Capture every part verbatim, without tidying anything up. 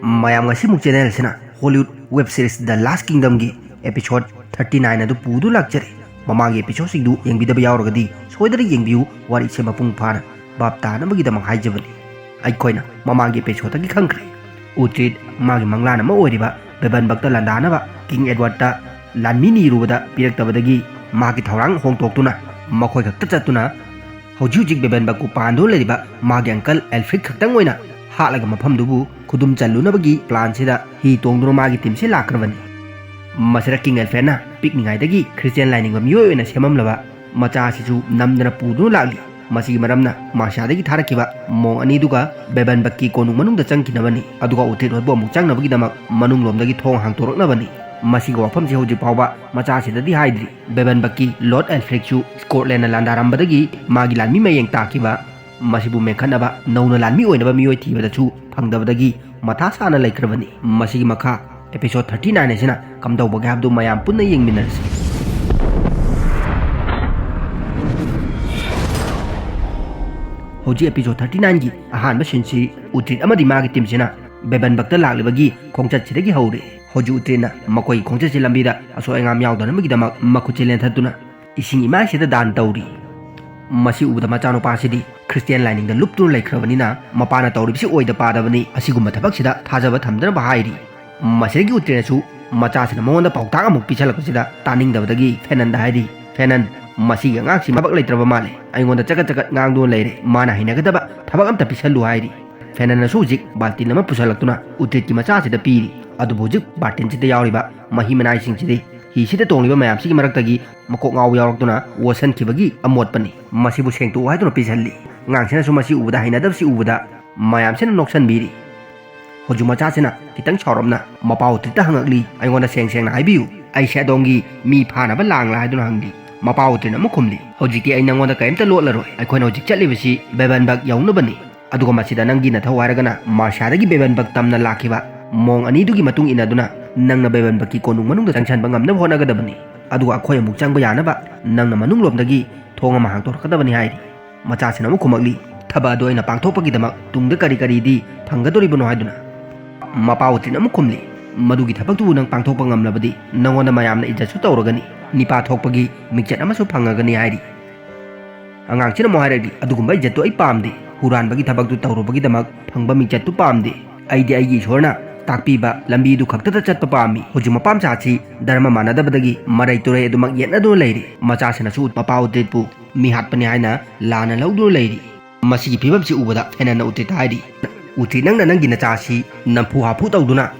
ꯃꯌꯥꯝ, ꯉꯁꯤꯃꯨꯛ channel ꯑꯁꯤꯅ Hollywood web series The Last Kingdomꯒꯤ episode thirty nine ꯑꯗꯨ ꯄꯨꯗꯨꯅ ꯂꯥꯛꯆꯔꯤ꯫ ꯃꯃꯥꯡꯒꯤ episodeꯁꯤꯡꯗꯨ ꯌꯦꯡꯕꯤꯗꯕ ꯌꯥꯎꯔꯒꯗꯤ ꯁꯣꯏꯗꯅ ꯌꯦꯡꯕꯤꯌꯨ, ꯋꯥꯔꯤꯁꯦ ꯃꯄꯨꯡ ꯐꯥꯅ ꯚꯥꯞ ꯇꯥꯅꯕꯒꯤꯗꯃꯛ ꯍꯥꯏꯖꯕꯅꯤ꯫ ꯑꯩꯈꯣꯏꯅ ꯃꯃꯥꯡꯒꯤ episodeꯇꯒꯤ ꯈꯪꯈ꯭ꯔꯦ, ꯎꯇ꯭ꯔꯤꯠ ꯃꯥꯒꯤ ꯃꯪꯂꯥꯟ ꯑꯃ ꯑꯣꯏꯔꯤꯕ ꯕꯦꯕꯟꯕꯛꯇ ꯂꯥꯟꯗꯥꯅꯕ King Edwardꯇ ꯂꯥꯟꯃꯤ ꯅꯤꯔꯨꯕꯗ ꯄꯤꯔꯛꯇꯕꯗꯒꯤ ꯃꯥꯒꯤ ꯊꯧꯔꯥꯡ ꯍꯣꯡꯗꯣꯛꯇꯨꯅ ꯃꯈꯣꯏ ꯈꯛꯇ ꯆꯠꯇꯨꯅ ꯍꯧꯖꯤꯛ ꯍꯧꯖꯤꯛ ꯕꯦꯕꯟꯕꯛꯄꯨ ꯄꯥꯟꯗꯨꯅ ꯂꯩꯔꯤꯕ ꯃꯥꯒꯤ uncle Alfred ꯈꯛꯇꯪ ꯑꯣꯏꯅ ꯍꯥꯠꯂꯒ ꯃꯐꯝꯗꯨꯕꯨ ꯈꯨꯗꯨꯝ ꯆꯜꯂꯨꯅꯕꯒꯤ planꯁꯤꯗ ꯍꯤ ꯇꯣꯡꯗꯨꯅ ꯃꯥꯒꯤ teamꯁꯤ ꯂꯥꯛꯈ꯭ꯔꯕꯅꯤ꯫ ꯃꯁꯤꯗ King Alfredꯅ ꯄꯤꯛꯂꯤꯉꯩꯗꯒꯤ Christian ꯂꯥꯏꯅꯤꯡꯕ ꯃꯤꯑꯣꯏ ꯑꯣꯏꯅ ꯁꯦꯝꯃꯝꯂꯕ ꯃꯆꯥ ꯑꯁꯤꯁꯨ ꯅꯝꯗꯅ ꯄꯨꯗꯨꯅ ꯂꯥꯛꯂꯤ꯫ ꯃꯁꯤꯒꯤ ꯃꯔꯝꯅ Merciaꯗꯒꯤ ꯊꯥꯔꯛꯈꯤꯕ ꯃꯣꯡ ꯑꯅꯤꯗꯨꯒ ꯕꯦꯕꯟꯕꯛꯀꯤ ꯀꯣꯅꯨꯡ ꯃꯅꯨꯡꯗ ꯆꯪꯈꯤꯅꯕꯅꯤ, ꯑꯗꯨꯒ ꯎꯇ꯭ꯔꯤꯠ ꯍꯣꯏꯕꯨ ꯑꯃꯨꯛ ꯆꯪꯅꯕꯒꯤꯗꯃꯛ ꯃꯅꯨꯡꯂꯣꯝꯗꯒꯤ ꯊꯣꯡ ꯍꯥꯡꯗꯣꯔꯛꯅꯕꯅꯤ꯫ ꯃꯁꯤꯒꯤ ꯋꯥꯐꯝꯁꯤ ꯍꯧꯖꯤꯛ ꯐꯥꯎꯕ ꯃꯆꯥꯁꯤꯗꯗꯤ ꯍꯥꯏꯗ꯭ꯔꯤ꯫ ꯕꯦꯕꯟꯕꯛꯀꯤ Lord Alfredꯁꯨ Scotlandꯅ ꯂꯥꯟꯗꯥꯔꯝꯕꯗꯒꯤ ꯃꯥꯒꯤ ꯂꯥꯟꯃꯤ ꯃꯌꯦꯡ ꯇꯥꯈꯤꯕ, ꯃꯁꯤꯕꯨ ꯃꯦꯟꯈꯠꯅꯕ ꯅꯧꯅ ꯂꯥꯟꯃꯤ ꯑꯣꯏꯅꯕ ꯃꯤꯑꯣꯏ ꯊꯤꯕꯗꯁꯨ ꯐꯪꯗꯕꯗꯒꯤ ꯃꯊꯥ ꯁꯥꯅ ꯂꯩꯈ꯭ꯔꯕꯅꯤ꯫ ꯃꯁꯤꯒꯤ ꯃꯈꯥ episode thirty nine ꯑꯁꯤꯅ ꯀꯝꯗꯧꯕꯒꯦ ꯍꯥꯏꯕꯗꯨ ꯃꯌꯥꯝ ꯄꯨꯟꯅ ꯌꯦꯡꯃꯤꯟꯅꯔꯁꯤ꯫ ꯍꯧꯖꯤꯛ episode thirty nineꯒꯤ ꯑꯍꯥꯟꯕ sceneꯁꯤ ꯎꯇ꯭ꯔꯤꯠ ꯑꯃꯗꯤ ꯃꯥꯒꯤ teamꯁꯤꯅ ꯕꯦꯕꯟꯕꯛꯇ ꯂꯥꯛꯂꯤꯕꯒꯤ ꯈꯣꯡꯆꯠꯁꯤꯗꯒꯤ ꯍꯧꯔꯦ꯫ ꯍꯧꯖꯤꯛ ꯎꯇ꯭ꯔꯤꯠꯅ ꯃꯈꯣꯏꯒꯤ ꯈꯣꯡꯆꯠꯁꯤ ꯂꯝꯕꯤꯗ ꯑꯁꯣꯏ ꯑꯉꯥꯝ ꯌꯥꯎꯗꯅꯕꯒꯤꯗꯃꯛ ꯃꯈꯨꯠꯁꯤ ꯂꯦꯟꯊꯠꯇꯨꯅ ꯏꯁꯤꯡ ꯏꯃꯥꯏꯁꯤꯗ ꯗꯥꯟ ꯇꯧꯔꯤ꯫ ꯃꯁꯤ ꯎꯕꯗ ꯃꯆꯥꯅꯨꯄꯥꯁꯤꯗꯤ Christian ꯂꯥꯏꯅꯤꯡꯗ ꯂꯨꯞꯇꯨꯅ ꯂꯩꯈ꯭ꯔꯕꯅꯤꯅ ꯃꯄꯥꯅ ꯇꯧꯔꯤꯕꯁꯤ ꯑꯣꯏꯗ ꯄꯥꯗꯕꯅꯤ, ꯑꯁꯤꯒꯨꯝꯕ ꯊꯕꯛꯁꯤꯗ ꯊꯥꯖꯕ ꯊꯝꯗꯅꯕ ꯍꯥꯏꯔꯤ꯫ ꯃꯁꯤꯗꯒꯤ ꯎꯇ꯭ꯔꯤꯠꯅꯁꯨ ꯃꯆꯥꯁꯤꯅ ꯃꯉꯣꯟꯗ ꯄꯥꯎꯇꯥꯛ ꯑꯃꯨꯛ ꯄꯤꯁꯜꯂꯛꯄꯁꯤꯗ ꯇꯥꯅꯤꯡꯗꯕꯗꯒꯤ ꯐꯦꯅꯟꯗ ꯍꯥꯏꯔꯤ, "ꯐꯦꯅꯟ, ꯃꯁꯤꯒꯤ ꯑꯉꯥꯡꯁꯤ ꯊꯕꯛ ꯂꯩꯇ꯭ꯔꯕ ꯃꯥꯜꯂꯦ, ꯑꯩꯉꯣꯟꯗ ꯆꯒꯠ ꯆꯒꯠ ꯉꯥꯡꯗꯨꯅ ꯂꯩꯔꯦ, ꯃꯥꯅ ꯍꯩꯅꯒꯗꯕ ꯊꯕꯛ ꯑꯝꯇ ꯄꯤꯁꯜꯂꯨ" ꯍꯥꯏꯔꯤ꯫ ꯐꯦꯅꯟꯅꯁꯨ ꯍꯧꯖꯤꯛ ꯕꯥꯜꯇꯤꯟ ꯑꯃ ꯄꯨꯁꯜꯂꯛꯇꯨꯅ ꯎꯇ꯭ꯔꯤꯠꯀꯤ ꯃꯆꯥꯁꯤꯗ ꯄꯤꯔꯤ꯫ ꯑꯗꯨꯕꯨ ꯍꯧꯖꯤꯛ ꯕꯥꯜꯇꯤꯟꯁꯤꯗ ꯌꯥꯎꯔꯤꯕ ꯃꯍꯤ ꯃꯅꯥꯏꯁꯤꯡꯁꯤꯗꯤ ꯍꯤꯁꯤꯗ ꯇꯣꯡꯂꯤꯕ ꯃꯌꯥꯝꯁꯤꯒꯤ ꯃꯔꯛꯇꯒꯤ ꯃꯀꯣꯛ ꯉꯥꯎꯕ ꯌꯥꯎꯔꯛꯇꯨꯅ ꯑꯣꯠꯁꯟꯈꯤꯕꯒꯤ ꯑꯃꯣꯠꯄꯅꯤ꯫ ꯃꯁꯤꯕꯨ ꯁꯦꯡꯇꯣꯛꯎ ꯍꯥꯏꯗꯨꯅ ꯄꯤꯁꯜꯂꯤ꯫ ꯑꯉꯥꯡꯁꯤꯅꯁꯨ ꯃꯁꯤ ꯎꯕꯗ ꯍꯩꯅꯗꯕꯁꯤ ꯎꯕꯗ ꯃꯌꯥꯝꯁꯤꯅ ꯅꯣꯛꯁꯟꯕꯤꯔꯤ꯫ ꯍꯧꯖꯤꯛ ꯃꯆꯥꯁꯤꯅ ꯈꯤꯇꯪ ꯁꯥꯎꯔꯞꯅ ꯃꯄꯥ ꯎꯇ꯭ꯔꯤꯠꯇ ꯍꯪꯉꯛꯂꯤ, "ꯑꯩꯉꯣꯟꯗ ꯁꯦꯡ ꯁꯦꯡꯅ ꯍꯥꯏꯕꯤꯌꯨ, ꯑꯩꯁꯦ ꯑꯗꯣꯝꯒꯤ ꯃꯤ ꯐꯥꯅꯕ ꯂꯥꯡꯂꯥ?" ꯍꯥꯏꯗꯨꯅ ꯍꯪꯂꯤ꯫ ꯃꯄꯥ ꯎꯇ꯭ꯔꯤꯠꯅ ꯑꯃꯨꯛ ꯈꯨꯝꯂꯤ, "ꯍꯧꯖꯤꯛꯇꯤ ꯑꯩ ꯅꯪꯉꯣꯟꯗ ꯀꯔꯤꯝꯇ ꯂꯣꯠꯂꯔꯣꯏ꯫ ꯑꯩꯈꯣꯏꯅ ꯍꯧꯖꯤꯛ ꯆꯠꯂꯤꯕꯁꯤ ꯕꯦꯕꯟꯕꯛ ꯌꯧꯅꯕꯅꯤ꯫ ꯑꯗꯨꯒ ꯃꯁꯤꯗ ꯅꯪꯒꯤ ꯅꯊꯧ ꯍꯥꯏꯔꯒꯅ ꯃꯥꯔꯁꯤꯌꯥꯗꯒꯤ ꯕꯦꯕꯟꯕꯛ ꯇꯝꯅ ꯂꯥꯛꯈꯤꯕ ꯃꯣꯡ ꯑꯅꯤꯗꯨꯒꯤ ꯃꯇꯨꯡ ꯏꯟꯅꯗꯨꯅ ꯅꯪꯅ ꯕꯦꯕꯟꯕꯛꯀꯤ ꯀꯣꯅꯨꯡ ꯃꯅꯨꯡꯗ ꯆꯪꯁꯤꯟꯕ ꯉꯝꯅꯕ ꯍꯣꯠꯅꯒꯗꯕꯅꯤ꯫ ꯑꯗꯨꯒ ꯑꯩꯈꯣꯏ ꯑꯃꯨꯛ ꯆꯪꯕ ꯌꯥꯅꯕ ꯅꯪꯅ ꯃꯅꯨꯡꯂꯣꯝꯗꯒꯤ ꯊꯣꯡ ꯑꯃ ꯍꯥꯡꯗꯣꯔꯛꯀꯗꯕꯅꯤ" ꯍꯥꯏꯔꯤ꯫ ꯃꯆꯥꯁꯤꯅ ꯑꯃꯨꯛ ꯈꯨꯝꯃꯛꯂꯤ, "ꯊꯕꯛ ꯑꯗꯨ ꯑꯩꯅ ꯄꯥꯡꯊꯣꯛꯄꯒꯤꯗꯃꯛ ꯇꯨꯡꯗ ꯀꯔꯤ ꯀꯔꯤꯗꯤ ꯐꯪꯒꯗꯧꯔꯤꯕꯅꯣ?" ꯍꯥꯏꯗꯨꯅ꯫ ꯃꯄꯥ ꯎꯇꯤꯠꯅ ꯑꯃꯨꯛ ꯈꯨꯝꯂꯤ, "ꯃꯗꯨꯒꯤ ꯊꯕꯛꯇꯨꯕꯨ ꯅꯪ ꯄꯥꯡꯊꯣꯛꯄ ꯉꯝꯂꯕꯗꯤ ꯅꯉꯣꯟꯗ ꯃꯌꯥꯝꯅ ꯏꯖꯠꯁꯨ ꯇꯧꯔꯒꯅꯤ, ꯅꯤꯄꯥ ꯊꯣꯛꯄꯒꯤ ꯃꯤꯡꯆꯠ ꯑꯃꯁꯨ ꯐꯪꯉꯒꯅꯤ" ꯍꯥꯏꯔꯤ꯫ ꯑꯉꯥꯡꯁꯤꯅ ꯑꯃꯨꯛ ꯍꯥꯏꯔꯛꯂꯤ, "ꯑꯗꯨꯒꯨꯝꯕ ꯏꯖꯠꯇꯨ ꯑꯩ ꯄꯥꯝꯗꯦ꯫ ꯍꯨꯔꯥꯟꯕꯒꯤ ꯊꯕꯛꯇꯨ ꯇꯧꯔꯨꯕꯒꯤꯗꯃꯛ ꯐꯪꯕ ꯃꯤꯡꯆꯠꯇꯨ ꯄꯥꯝꯗꯦ꯫ ꯑꯩꯗꯤ ꯑꯩꯒꯤ ꯏꯁꯣꯔꯅ ꯇꯥꯛꯄꯤꯕ ꯂꯝꯕꯤꯗꯨ ꯈꯛꯇꯗ ꯆꯠꯄ ꯄꯥꯝꯃꯤ꯫ ꯍꯧꯖꯤꯛ ꯃꯄꯥ ꯃꯆꯥꯁꯤ ꯙꯔꯃ ꯃꯥꯟꯅꯗꯕꯗꯒꯤ ꯃꯔꯩ ꯇꯨꯔꯩ ꯑꯗꯨꯃꯛ ꯌꯦꯠꯅꯗꯨꯅ ꯂꯩꯔꯤ꯫ ꯃꯆꯥꯁꯤꯅꯁꯨ ꯃꯄꯥ ꯎꯇꯤꯠꯄꯨ ꯃꯤꯍꯥꯠꯄꯅꯤ ꯍꯥꯏꯅ ꯂꯥꯟꯅ ꯂꯧꯗꯨꯅ ꯂꯩꯔꯤ"꯫ ꯃꯁꯤꯒꯤ ꯐꯤꯕꯝꯁꯤ ꯎꯕꯗ ꯐꯦꯅꯟꯅ ꯎꯇꯤꯠꯇ ꯍꯥꯏꯔꯤ, "ꯎꯇꯤꯠ, ꯅꯪꯅ ꯅꯪꯒꯤ ꯅꯆꯥꯁꯤ ꯅꯝꯐꯨ ꯍꯥꯐꯨ ꯇꯧꯗꯨꯅ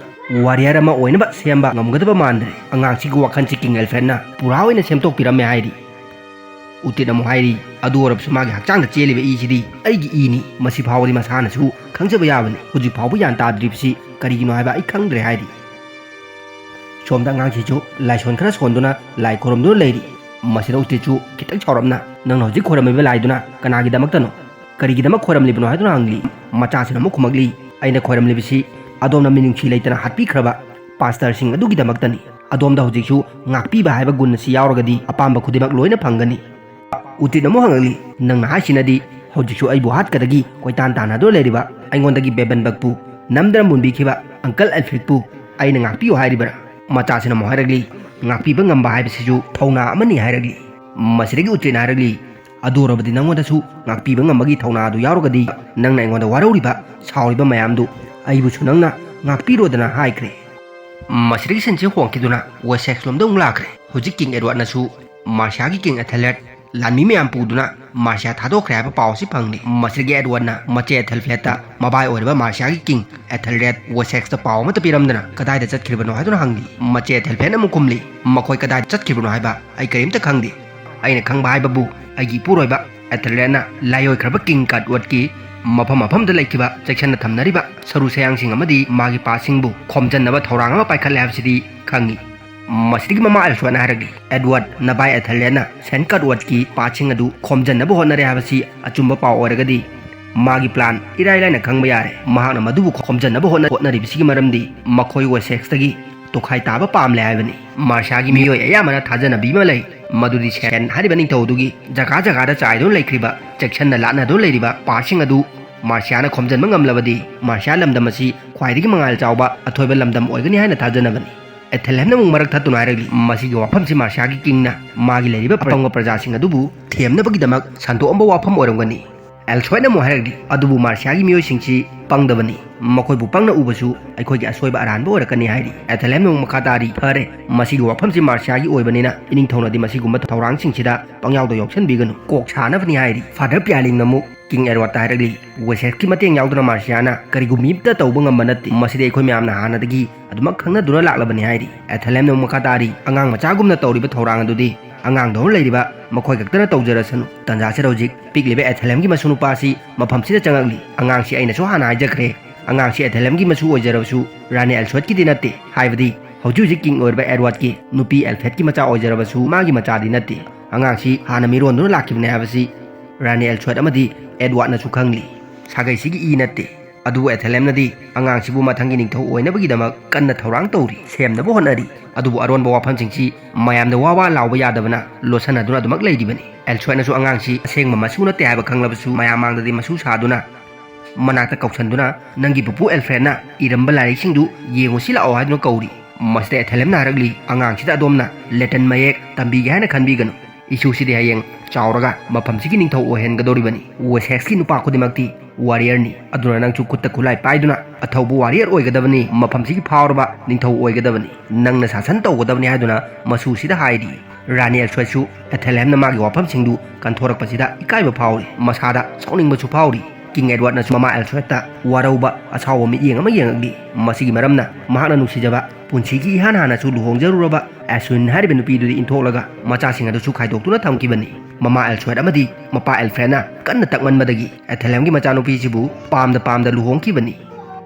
ꯋꯥꯔꯤꯌꯔ ꯑꯃ ꯑꯣꯏꯅꯕ ꯁꯦꯝꯕ ꯉꯝꯒꯗꯕ ꯃꯥꯟꯗ꯭ꯔꯦ꯫ ꯑꯉꯥꯡꯁꯤꯒꯤ ꯋꯥꯈꯜꯁꯤ ꯀꯤꯡ ꯑꯦꯜꯐ꯭ꯔꯦꯗꯅ ꯄꯨꯔꯥ ꯑꯣꯏꯅ ꯁꯦꯝꯗꯣꯛꯄꯤꯔꯝꯃꯦ" ꯍꯥꯏꯔꯤ꯫ ꯎꯇꯤꯠꯅ ꯑꯃꯨꯛ ꯍꯥꯏꯔꯤ, "ꯑꯗꯨ ꯑꯣꯏꯔꯕꯁꯨ ꯃꯥꯒꯤ ꯍꯛꯆꯥꯡꯗ ꯆꯦꯜꯂꯤꯕ ꯏꯁꯤꯗꯤ ꯑꯩꯒꯤ ꯏꯅꯤ꯫ ꯃꯁꯤ ꯐꯥꯎꯕꯗꯤ ꯃꯁꯥꯅꯁꯨ ꯈꯪꯖꯕ ꯌꯥꯕꯅꯤ꯫ ꯍꯧꯖꯤꯛ ꯐꯥꯎꯕ ꯒ꯭ꯌꯥꯟ ꯇꯥꯗ꯭ꯔꯤꯕꯁꯤ ꯀꯔꯤꯒꯤꯅꯣ ꯍꯥꯏꯕ ꯑꯩ ꯈꯪꯗ꯭ꯔꯦ" ꯍꯥꯏꯔꯤ꯫ ꯁꯣꯝꯗ ꯑꯉꯥꯡꯁꯤꯁꯨ ꯂꯥꯏꯁꯣꯟ ꯈꯔ ꯁꯣꯟꯗꯨꯅ ꯂꯥꯏ ꯈꯨꯔꯨꯝꯗꯨꯅ ꯂꯩꯔꯤ꯫ ꯃꯁꯤꯗ ꯎꯇꯤꯠꯁꯨ ꯈꯤꯇꯪ ꯁꯥꯎꯔꯞꯅ, "ꯅꯪꯅ ꯍꯧꯖꯤꯛ ꯈꯣꯏꯔꯝꯂꯤꯕ ꯂꯥꯏꯗꯨꯅ ꯀꯅꯥꯒꯤꯗꯃꯛꯇꯅꯣ? ꯀꯔꯤꯒꯤꯗꯃꯛ ꯈꯣꯏꯔꯝꯂꯤꯕꯅꯣ?" ꯍꯥꯏꯗꯨꯅ ꯍꯪꯂꯤ꯫ ꯃꯆꯥꯁꯤꯅ ꯑꯃꯨꯛ ꯈꯨꯝꯃꯛꯂꯤ, "ꯑꯩꯅ ꯈꯣꯏꯔꯝꯂꯤꯕꯁꯤ ꯑꯗꯣꯝꯅ ꯃꯤꯅꯨꯡꯁꯤ ꯂꯩꯇꯅ ꯍꯥꯠꯄꯤꯈ꯭ꯔꯕ ꯄꯥꯁꯇꯔꯁꯤꯡ ꯑꯗꯨꯒꯤꯗꯃꯛꯇꯅꯤ꯫ ꯑꯗꯣꯝꯗ ꯍꯧꯖꯤꯛꯁꯨ ꯉꯥꯛꯄꯤꯕ ꯍꯥꯏꯕ ꯒꯨꯟ ꯑꯁꯤ ꯌꯥꯎꯔꯒꯗꯤ ꯑꯄꯥꯝꯕ ꯈꯨꯗꯤꯡꯃꯛ ꯂꯣꯏꯅ ꯐꯪꯒꯅꯤ"꯫ ꯎꯇꯤꯠꯅ ꯑꯃꯨꯛ ꯍꯪꯂꯛꯂꯤ, "ꯅꯪꯅ ꯍꯥꯏꯁꯤꯅꯗꯤ ꯍꯧꯖꯤꯛꯁꯨ ꯑꯩꯕꯨ ꯍꯥꯠꯀꯗꯒꯤ ꯀꯣꯏꯇꯥꯟ ꯇꯥꯟꯅꯗꯨꯅ ꯂꯩꯔꯤꯕ ꯑꯩꯉꯣꯟꯗꯒꯤ ꯕꯦꯕꯟꯕꯛꯄꯨ ꯅꯝꯗꯅ ꯃꯨꯟꯕꯤꯈꯤꯕ ꯑꯪꯀꯜ ꯑꯦꯜꯐ꯭ꯔꯤꯗꯄꯨ ꯑꯩꯅ ꯉꯥꯛꯄꯤꯌꯨ ꯍꯥꯏꯔꯤꯕ꯭ꯔꯥ?" ꯃꯆꯥꯁꯤꯅ ꯑꯃꯨꯛ ꯍꯥꯏꯔꯛꯂꯤ, "ꯉꯥꯛꯄꯤꯕ ꯉꯝꯕ ꯍꯥꯏꯕꯁꯤꯁꯨ ꯊꯧꯅꯥ ꯑꯃꯅꯤ" ꯍꯥꯏꯔꯛꯂꯤ꯫ ꯃꯁꯤꯗꯒꯤ ꯎꯇꯤꯠꯅ ꯍꯥꯏꯔꯛꯂꯤ, "ꯑꯗꯨ ꯑꯣꯏꯔꯕꯗꯤ ꯅꯉꯣꯟꯗꯁꯨ ꯉꯥꯛꯄꯤꯕ ꯉꯝꯕꯒꯤ ꯊꯧꯅꯥ ꯑꯗꯨ ꯌꯥꯎꯔꯒꯗꯤ ꯅꯪꯅ ꯑꯩꯉꯣꯟꯗ ꯋꯥꯔꯧꯔꯤꯕ, ꯁꯥꯎꯔꯤꯕ ꯃꯌꯥꯝꯗꯨ ꯑꯩꯕꯨꯁꯨ ꯅꯪꯅ ꯉꯥꯛꯄꯤꯔꯣꯗꯅ" ꯍꯥꯏꯈ꯭ꯔꯦ꯫ ꯃꯁꯤꯗꯒꯤ ꯁꯤꯟꯁꯤ ꯍꯣꯡꯈꯤꯗꯨꯅ ꯋꯦꯁꯦꯛꯁ ꯂꯣꯝꯗ ꯑꯃꯨꯛ ꯂꯥꯛꯈ꯭ꯔꯦ꯫ ꯍꯧꯖꯤꯛ ꯀꯤꯡ ꯑꯦꯗꯋꯥꯔꯗꯅꯁꯨ ꯃꯥꯔꯁꯤꯌꯥꯒꯤ ꯀꯤꯡ ꯑꯦꯊꯦꯂꯔꯦꯗ ꯂꯥꯟꯃꯤ ꯃꯌꯥꯝ ꯄꯨꯗꯨꯅ ꯃꯥꯔꯁꯤꯌꯥ ꯊꯥꯗꯣꯛꯈ꯭ꯔꯦ ꯍꯥꯏꯕ ꯄꯥꯎ ꯑꯁꯤ ꯐꯪꯂꯤ꯫ ꯃꯁꯤꯗꯒꯤ ꯑꯦꯗꯋꯥꯔꯗꯅ ꯃꯆꯦ ꯑꯦꯊꯦꯜꯐ꯭ꯔꯦꯗꯇ ꯃꯕꯥꯏ ꯑꯣꯏꯔꯤꯕ ꯃꯥꯔꯁꯤꯌꯥꯒꯤ ꯀꯤꯡ ꯑꯦꯊꯦꯜꯔꯦꯗ ꯋꯦꯁꯦꯛꯁꯇ ꯄꯥꯎ ꯑꯃꯠꯇ ꯄꯤꯔꯝꯗꯅ ꯀꯗꯥꯏꯗ ꯆꯠꯈ꯭ꯔꯤꯕꯅꯣ ꯍꯥꯏꯗꯨꯅ ꯍꯪꯂꯤ꯫ ꯃꯆꯦ ꯑꯦꯊꯦꯜꯐ꯭ꯔꯦꯗꯅ ꯑꯃꯨꯛ ꯈꯨꯝꯂꯤ, "ꯃꯈꯣꯏ ꯀꯗꯥꯏꯗ ꯆꯠꯈ꯭ꯔꯤꯕꯅꯣ ꯍꯥꯏꯕ ꯑꯩ ꯀꯔꯤꯝꯇ ꯈꯪꯗꯦ꯫ ꯑꯩꯅ ꯈꯪꯕ ꯍꯥꯏꯕꯕꯨ ꯑꯩꯒꯤ ꯏꯄꯨꯔꯣꯏꯕ ꯑꯦꯊꯦꯜꯔꯦꯗꯅ ꯂꯥꯏꯑꯣꯏꯈ꯭ꯔꯕ ꯀꯤꯡ ꯀꯠꯋꯠꯀꯤ ꯃꯐꯝ ꯃꯐꯝꯗ ꯂꯩꯈꯤꯕ ꯆꯦꯛꯁꯤꯟꯅ ꯊꯝꯅꯔꯤꯕ ꯁꯔꯨ ꯁꯌꯥꯡꯁꯤꯡ ꯑꯃꯗꯤ ꯃꯥꯒꯤ ꯄꯥꯁꯤꯡꯕꯨ ꯈꯣꯝꯖꯤꯟꯅꯕ ꯊꯧꯔꯥꯡ ꯑꯃ ꯄꯥꯏꯈꯠꯂꯦ ꯍꯥꯏꯕꯁꯤꯗꯤ ꯈꯪꯉꯤ"꯫ ꯃꯁꯤꯗꯒꯤ ꯃꯃꯥ ꯑꯦꯜꯁꯋꯥꯠꯅ ꯍꯥꯏꯔꯛꯂꯤ, "ꯑꯦꯗꯋꯥꯔꯗ, ꯅꯚꯥꯏ ꯑꯦꯊꯦꯜꯔꯦꯗꯅ ꯁꯦꯟ ꯀꯠꯋꯠꯀꯤ ꯄꯥꯠꯁꯤꯡ ꯑꯗꯨ ꯈꯣꯝꯖꯤꯟꯅꯕ ꯍꯣꯠꯅꯔꯦ ꯍꯥꯏꯕꯁꯤ ꯑꯆꯨꯝꯕ ꯄꯥꯎ ꯑꯣꯏꯔꯒꯗꯤ ꯃꯥꯒꯤ ꯄ꯭ꯂꯥꯟ ꯏꯔꯥꯏ ꯂꯥꯏꯅ ꯈꯪꯕ ꯌꯥꯔꯦ꯫ ꯃꯍꯥꯛꯅ ꯃꯗꯨꯕꯨ ꯈꯣꯝꯖꯤꯟꯅꯕ ꯍꯣꯠꯅ-, ꯍꯣꯠꯅꯔꯤꯕꯁꯤꯒꯤ ꯃꯔꯝꯗꯤ ꯃꯈꯣꯏ ꯋꯦꯁꯦꯛꯁꯇꯒꯤ ꯇꯣꯈꯥꯏ ꯇꯥꯕ ꯄꯥꯝꯂꯦ ꯍꯥꯏꯕꯅꯤ"꯫ ꯃꯥꯔꯁꯤꯌꯥꯒꯤ ꯃꯤꯑꯣꯏ ꯑꯌꯥꯝꯕꯅ ꯊꯥꯖꯅꯕꯤ ꯑꯃ ꯂꯩ, ꯃꯗꯨꯗꯤ ꯁꯦꯟ ꯍꯥꯏꯔꯤꯕ ꯅꯤꯡꯊꯧ ꯑꯗꯨꯒꯤ ꯖꯒꯥ ꯖꯒꯥꯗ ꯆꯥꯏꯗꯨꯅ ꯂꯩꯈ꯭ꯔꯤꯕ, ꯆꯦꯛꯁꯤꯟꯅ ꯂꯥꯠꯅꯗꯨꯅ ꯂꯩꯔꯤꯕ ꯄꯥꯠꯁꯤꯡ ꯑꯗꯨ ꯃꯥꯔꯁꯤꯌꯥꯅ ꯈꯣꯝꯖꯤꯟꯕ ꯉꯝꯂꯕꯗꯤ ꯃꯥꯔꯁꯤꯌꯥ ꯂꯝꯗꯝ ꯑꯁꯤ ꯈ꯭ꯋꯥꯏꯗꯒꯤ ꯃꯉꯥꯜ ꯆꯥꯎꯕ ꯑꯊꯣꯏꯕ ꯂꯝꯗꯝ ꯑꯣꯏꯒꯅꯤ ꯍꯥꯏꯅ ꯊꯥꯖꯅꯕꯅꯤ꯫ ꯑꯦꯊꯦꯜꯍꯦꯝꯅ ꯑꯃꯨꯛ ꯃꯔꯛ ꯊꯠꯇꯨꯅ ꯍꯥꯏꯔꯛꯂꯤ, ꯃꯁꯤꯒꯤ ꯋꯥꯐꯝꯁꯤ ꯃꯥꯔꯁꯤꯌꯥꯒꯤ ꯀꯤꯡꯅ ꯃꯥꯒꯤ ꯂꯩꯔꯤꯕ ꯑꯄꯪꯕ ꯄ꯭ꯔꯖꯥꯁꯤꯡ ꯑꯗꯨꯕꯨ ꯊꯦꯝꯅꯕꯒꯤꯗꯃꯛ ꯁꯟꯗꯣꯛꯑꯝꯕ ꯋꯥꯐꯝ ꯑꯣꯏꯔꯝꯒꯅꯤ꯫ ꯑꯦꯜꯁꯣꯏꯠꯅ ꯑꯃꯨꯛ ꯍꯥꯏꯔꯛꯂꯤ, ꯑꯗꯨꯕꯨ ꯃꯥꯔꯁꯤꯌꯥꯒꯤ ꯃꯤꯑꯣꯏꯁꯤꯡꯁꯤ ꯄꯪꯗꯕꯅꯤ, ꯃꯈꯣꯏꯕꯨ ꯄꯪꯅ ꯎꯕꯁꯨ ꯑꯩꯈꯣꯏꯒꯤ ꯑꯁꯣꯏꯕ ꯑꯔꯥꯟꯕ ꯑꯣꯏꯔꯛꯀꯅꯤ ꯍꯥꯏꯔꯤ꯫ ꯑꯦꯊꯦꯜꯍꯦꯝꯅ ꯑꯃꯨꯛ ꯃꯈꯥ ꯇꯥꯔꯤ, ꯐꯔꯦ, ꯃꯁꯤꯒꯤ ꯋꯥꯐꯝꯁꯤ ꯃꯥꯔꯁꯤꯌꯥꯒꯤ ꯑꯣꯏꯕꯅꯤꯅ ꯏꯅꯤꯡꯊꯧꯅꯗꯤ ꯃꯁꯤꯒꯨꯝꯕ ꯊꯧꯔꯥꯡꯁꯤꯡꯁꯤꯗ ꯄꯪꯌꯥꯎꯗ ꯌꯥꯎꯁꯟꯕꯤꯒꯅꯨ, ꯀꯣꯛ ꯁꯥꯅꯕꯅꯤ ꯍꯥꯏꯔꯤ꯫ ꯐꯥꯗꯔ ꯄꯤꯌꯥꯂꯤꯡꯅ ꯑꯃꯨꯛ ꯀꯤꯡ ꯑꯦꯗꯋꯥꯔꯗꯇ ꯍꯥꯏꯔꯛꯂꯤ, ꯋꯦꯁꯦꯛꯁꯀꯤ ꯃꯇꯦꯡ ꯌꯥꯎꯗꯅ ꯃꯥꯔꯁꯤꯌꯥꯅ ꯀꯔꯤꯒꯨꯝꯕ ꯑꯃꯠꯇ ꯇꯧꯕ ꯉꯝꯕ ꯅꯠꯇꯦ, ꯃꯁꯤꯗꯤ ꯑꯩꯈꯣꯏ ꯃꯌꯥꯝꯅ ꯍꯥꯟꯅꯗꯒꯤ ꯑꯗꯨꯃꯛ ꯈꯪꯅꯗꯨꯅ ꯂꯥꯛꯂꯕꯅꯤ ꯍꯥꯏꯔꯤ꯫ ꯑꯦꯊꯦꯜꯍꯦꯝꯅ ꯑꯃꯨꯛ ꯃꯈꯥ ꯇꯥꯔꯤ, ꯑꯉꯥꯡ ꯃꯆꯥꯒꯨꯝꯅ ꯇꯧꯔꯤꯕ ꯊꯧꯔꯥꯡ ꯑꯗꯨꯗꯤ ꯑꯉꯥꯡꯗꯧꯅ ꯂꯩꯔꯤꯕ ꯃꯈꯣꯏ ꯈꯛꯇꯅ ꯇꯧꯖꯔꯁꯅꯨ꯫ ꯇꯟꯖꯥꯁꯤꯗ ꯍꯧꯖꯤꯛ ꯄꯤꯛꯂꯤꯕ ꯑꯦꯊꯦꯜꯍꯦꯝꯒꯤ ꯃꯁꯨ ꯅꯨꯄꯥꯁꯤ ꯃꯐꯝꯁꯤꯗ ꯆꯪꯉꯛꯂꯤ꯫ ꯑꯉꯥꯡꯁꯤ ꯑꯩꯅꯁꯨ ꯍꯥꯟꯅ ꯍꯥꯏꯖꯈ꯭ꯔꯦ, ꯑꯉꯥꯡꯁꯤ ꯑꯦꯊꯦꯜꯍꯦꯝꯒꯤ ꯃꯁꯨ ꯑꯣꯏꯖꯔꯕꯁꯨ ꯔꯥꯅꯤ ꯑꯦꯜꯁꯣꯏꯠꯀꯤꯗꯤ ꯅꯠꯇꯦ, ꯍꯥꯏꯕꯗꯤ ꯍꯧꯖꯤꯛ ꯍꯧꯖꯤꯛ ꯀꯤꯡ ꯑꯣꯏꯔꯤꯕ ꯑꯦꯗꯋꯥꯔꯗꯀꯤ ꯅꯨꯄꯤ ꯑꯦꯜꯐ꯭ꯔꯦꯗꯀꯤ ꯃꯆꯥ ꯑꯣꯏꯖꯔꯕꯁꯨ ꯃꯥꯒꯤ ꯃꯆꯥꯗꯤ ꯅꯠꯇꯦ꯫ ꯑꯉꯥꯡꯁꯤ ꯍꯥꯟꯅ ꯃꯤꯔꯣꯟꯗꯨꯅ ꯂꯥꯛꯈꯤꯕꯅꯦ ꯍꯥꯏꯕꯁꯤ ꯔꯥꯅꯤ ꯑꯦꯜꯁꯣꯏꯠ ꯑꯃꯗꯤ ꯑꯦꯗꯋꯥꯔꯗꯅꯁꯨ ꯈꯪꯂꯤ꯫ ꯁꯥꯒꯩꯁꯤꯒꯤ ꯏ ꯅꯠꯇꯦ꯫ ꯑꯗꯨꯕꯨ ꯑꯦꯊꯦꯜꯍꯦꯝꯅꯗꯤ ꯑꯉꯥꯡꯁꯤꯕꯨ ꯃꯊꯪꯒꯤ ꯅꯤꯡꯊꯧ ꯑꯣꯏꯅꯕꯒꯤꯗꯃꯛ ꯀꯟꯅ ꯊꯧꯔꯥꯡ ꯇꯧꯔꯤ, ꯁꯦꯝꯅꯕ ꯍꯣꯠꯅꯔꯤ꯫ ꯑꯗꯨꯕꯨ ꯑꯔꯣꯟꯕ ꯋꯥꯐꯝꯁꯤꯡꯁꯤ ꯃꯌꯥꯝꯗ ꯋꯥ ꯋꯥ ꯂꯥꯎꯕ ꯌꯥꯗꯕꯅ ꯂꯣꯠꯁꯟꯅꯗꯨꯅ ꯑꯗꯨꯃꯛ ꯂꯩꯔꯤꯕꯅꯤ꯫ ꯑꯦꯜꯁꯣꯏꯠꯅꯁꯨ ꯑꯉꯥꯡꯁꯤ ꯑꯁꯦꯡꯕ ꯃꯁꯨ ꯅꯠꯇꯦ ꯍꯥꯏꯕ ꯈꯪꯂꯕꯁꯨ ꯃꯌꯥꯝ ꯃꯥꯡꯗꯗꯤ ꯃꯁꯨ ꯁꯥꯗꯨꯅ ꯃꯅꯥꯛꯇ ꯀꯧꯁꯟꯗꯨꯅ, "ꯅꯪꯒꯤ ꯄꯨꯄꯨ ꯑꯦꯜꯐ꯭ꯔꯦꯗꯅ ꯏꯔꯝꯕ ꯂꯥꯏꯔꯤꯛꯁꯤꯡꯗꯨ ꯌꯦꯡꯉꯨꯁꯤ ꯂꯥꯛꯑꯣ" ꯍꯥꯏꯗꯨꯅ ꯀꯧꯔꯤ꯫ ꯃꯁꯤꯗ ꯑꯦꯊꯦꯜꯍꯦꯝꯅ ꯍꯥꯏꯔꯛꯂꯤ, "ꯑꯉꯥꯡꯁꯤꯗ ꯑꯗꯣꯝꯅ ꯂꯦꯇꯟ ꯃꯌꯦꯛ ꯇꯝꯕꯤꯒꯦ ꯍꯥꯏꯅ ꯈꯟꯕꯤꯒꯅꯨ꯫ ꯏꯁꯨꯁꯤꯗꯤ ꯍꯌꯦꯡ ꯆꯥꯎꯔꯒ ꯃꯐꯝꯁꯤꯒꯤ ꯅꯤꯡꯊꯧ ꯑꯣꯏꯍꯟꯒꯗꯧꯔꯤꯕꯅꯤ꯫ ꯋꯦꯁꯦꯛꯁꯀꯤ ꯅꯨꯄꯥ ꯈꯨꯗꯤꯡꯃꯛꯇꯤ ꯋꯥꯔꯤꯌꯔꯅꯤ꯫ ꯑꯗꯨꯅ ꯅꯪꯁꯨ ꯈꯨꯠꯇ ꯈꯨꯠꯂꯥꯏ ꯄꯥꯏꯗꯨꯅ ꯑꯊꯧꯕ ꯋꯥꯔꯤꯌꯔ ꯑꯣꯏꯒꯗꯕꯅꯤ, ꯃꯐꯝꯁꯤꯒꯤ ꯐꯥꯎꯔꯕ ꯅꯤꯡꯊꯧ ꯑꯣꯏꯒꯗꯕꯅꯤ꯫ ꯅꯪꯅ ꯁꯥꯁꯟ ꯇꯧꯒꯗꯕꯅꯤ" ꯍꯥꯏꯗꯨꯅ ꯃꯁꯨꯁꯤꯗ ꯍꯥꯏꯔꯤ꯫ ꯔꯥꯅꯤ ꯑꯦꯜꯁꯣꯏꯠꯁꯨ ꯑꯦꯊꯦꯜꯍꯦꯝꯅ ꯃꯥꯒꯤ ꯋꯥꯐꯝꯁꯤꯡꯗꯨ ꯀꯟꯊꯣꯔꯛꯄꯁꯤꯗ ꯏꯀꯥꯏꯕ ꯐꯥꯎꯔꯤ, ꯃꯁꯥꯗ ꯁꯥꯎꯅꯤꯡꯕꯁꯨ ꯐꯥꯎꯔꯤ꯫ ꯀꯤꯡ ꯑꯦꯗꯋꯥꯔꯗꯅꯁꯨ ꯃꯃꯥ ꯑꯦꯜꯁꯣꯏꯠꯇ ꯋꯥꯔꯧꯕ ꯑꯁꯥꯎꯕ ꯃꯤꯠꯌꯦꯡ ꯑꯃ ꯌꯦꯡꯉꯛꯂꯤ꯫ ꯃꯁꯤꯒꯤ ꯃꯔꯝꯅ ꯃꯍꯥꯛꯅ ꯅꯨꯡꯁꯤꯖꯕ, ꯄꯨꯟꯁꯤꯒꯤ ꯏꯍꯥꯟ ꯍꯥꯟꯅꯁꯨ ꯂꯨꯍꯣꯡꯖꯔꯨꯔꯕ ꯑꯦꯁꯋꯤꯟ ꯍꯥꯏꯔꯤꯕ ꯅꯨꯄꯤꯗꯨꯗꯤ ꯏꯟꯊꯣꯛꯂꯒ ꯃꯆꯥꯁꯤꯡ ꯑꯗꯨꯁꯨ ꯈꯥꯏꯗꯣꯛꯇꯨꯅ ꯊꯝꯈꯤꯕꯅꯤ꯫ ꯃꯃꯥ ꯑꯦꯜꯁꯣꯏꯠ ꯑꯃꯗꯤ ꯃꯄꯥ ꯑꯦꯜꯐ꯭ꯔꯦꯗꯅ ꯀꯟꯅ ꯇꯛꯃꯟꯕꯗꯒꯤ ꯑꯦꯊꯦꯜꯍꯦꯝꯒꯤ ꯃꯆꯥꯅꯨꯄꯤꯁꯤꯕꯨ ꯄꯥꯝꯗ ꯄꯥꯝꯗ ꯂꯨꯍꯣꯡꯈꯤꯕꯅꯤ꯫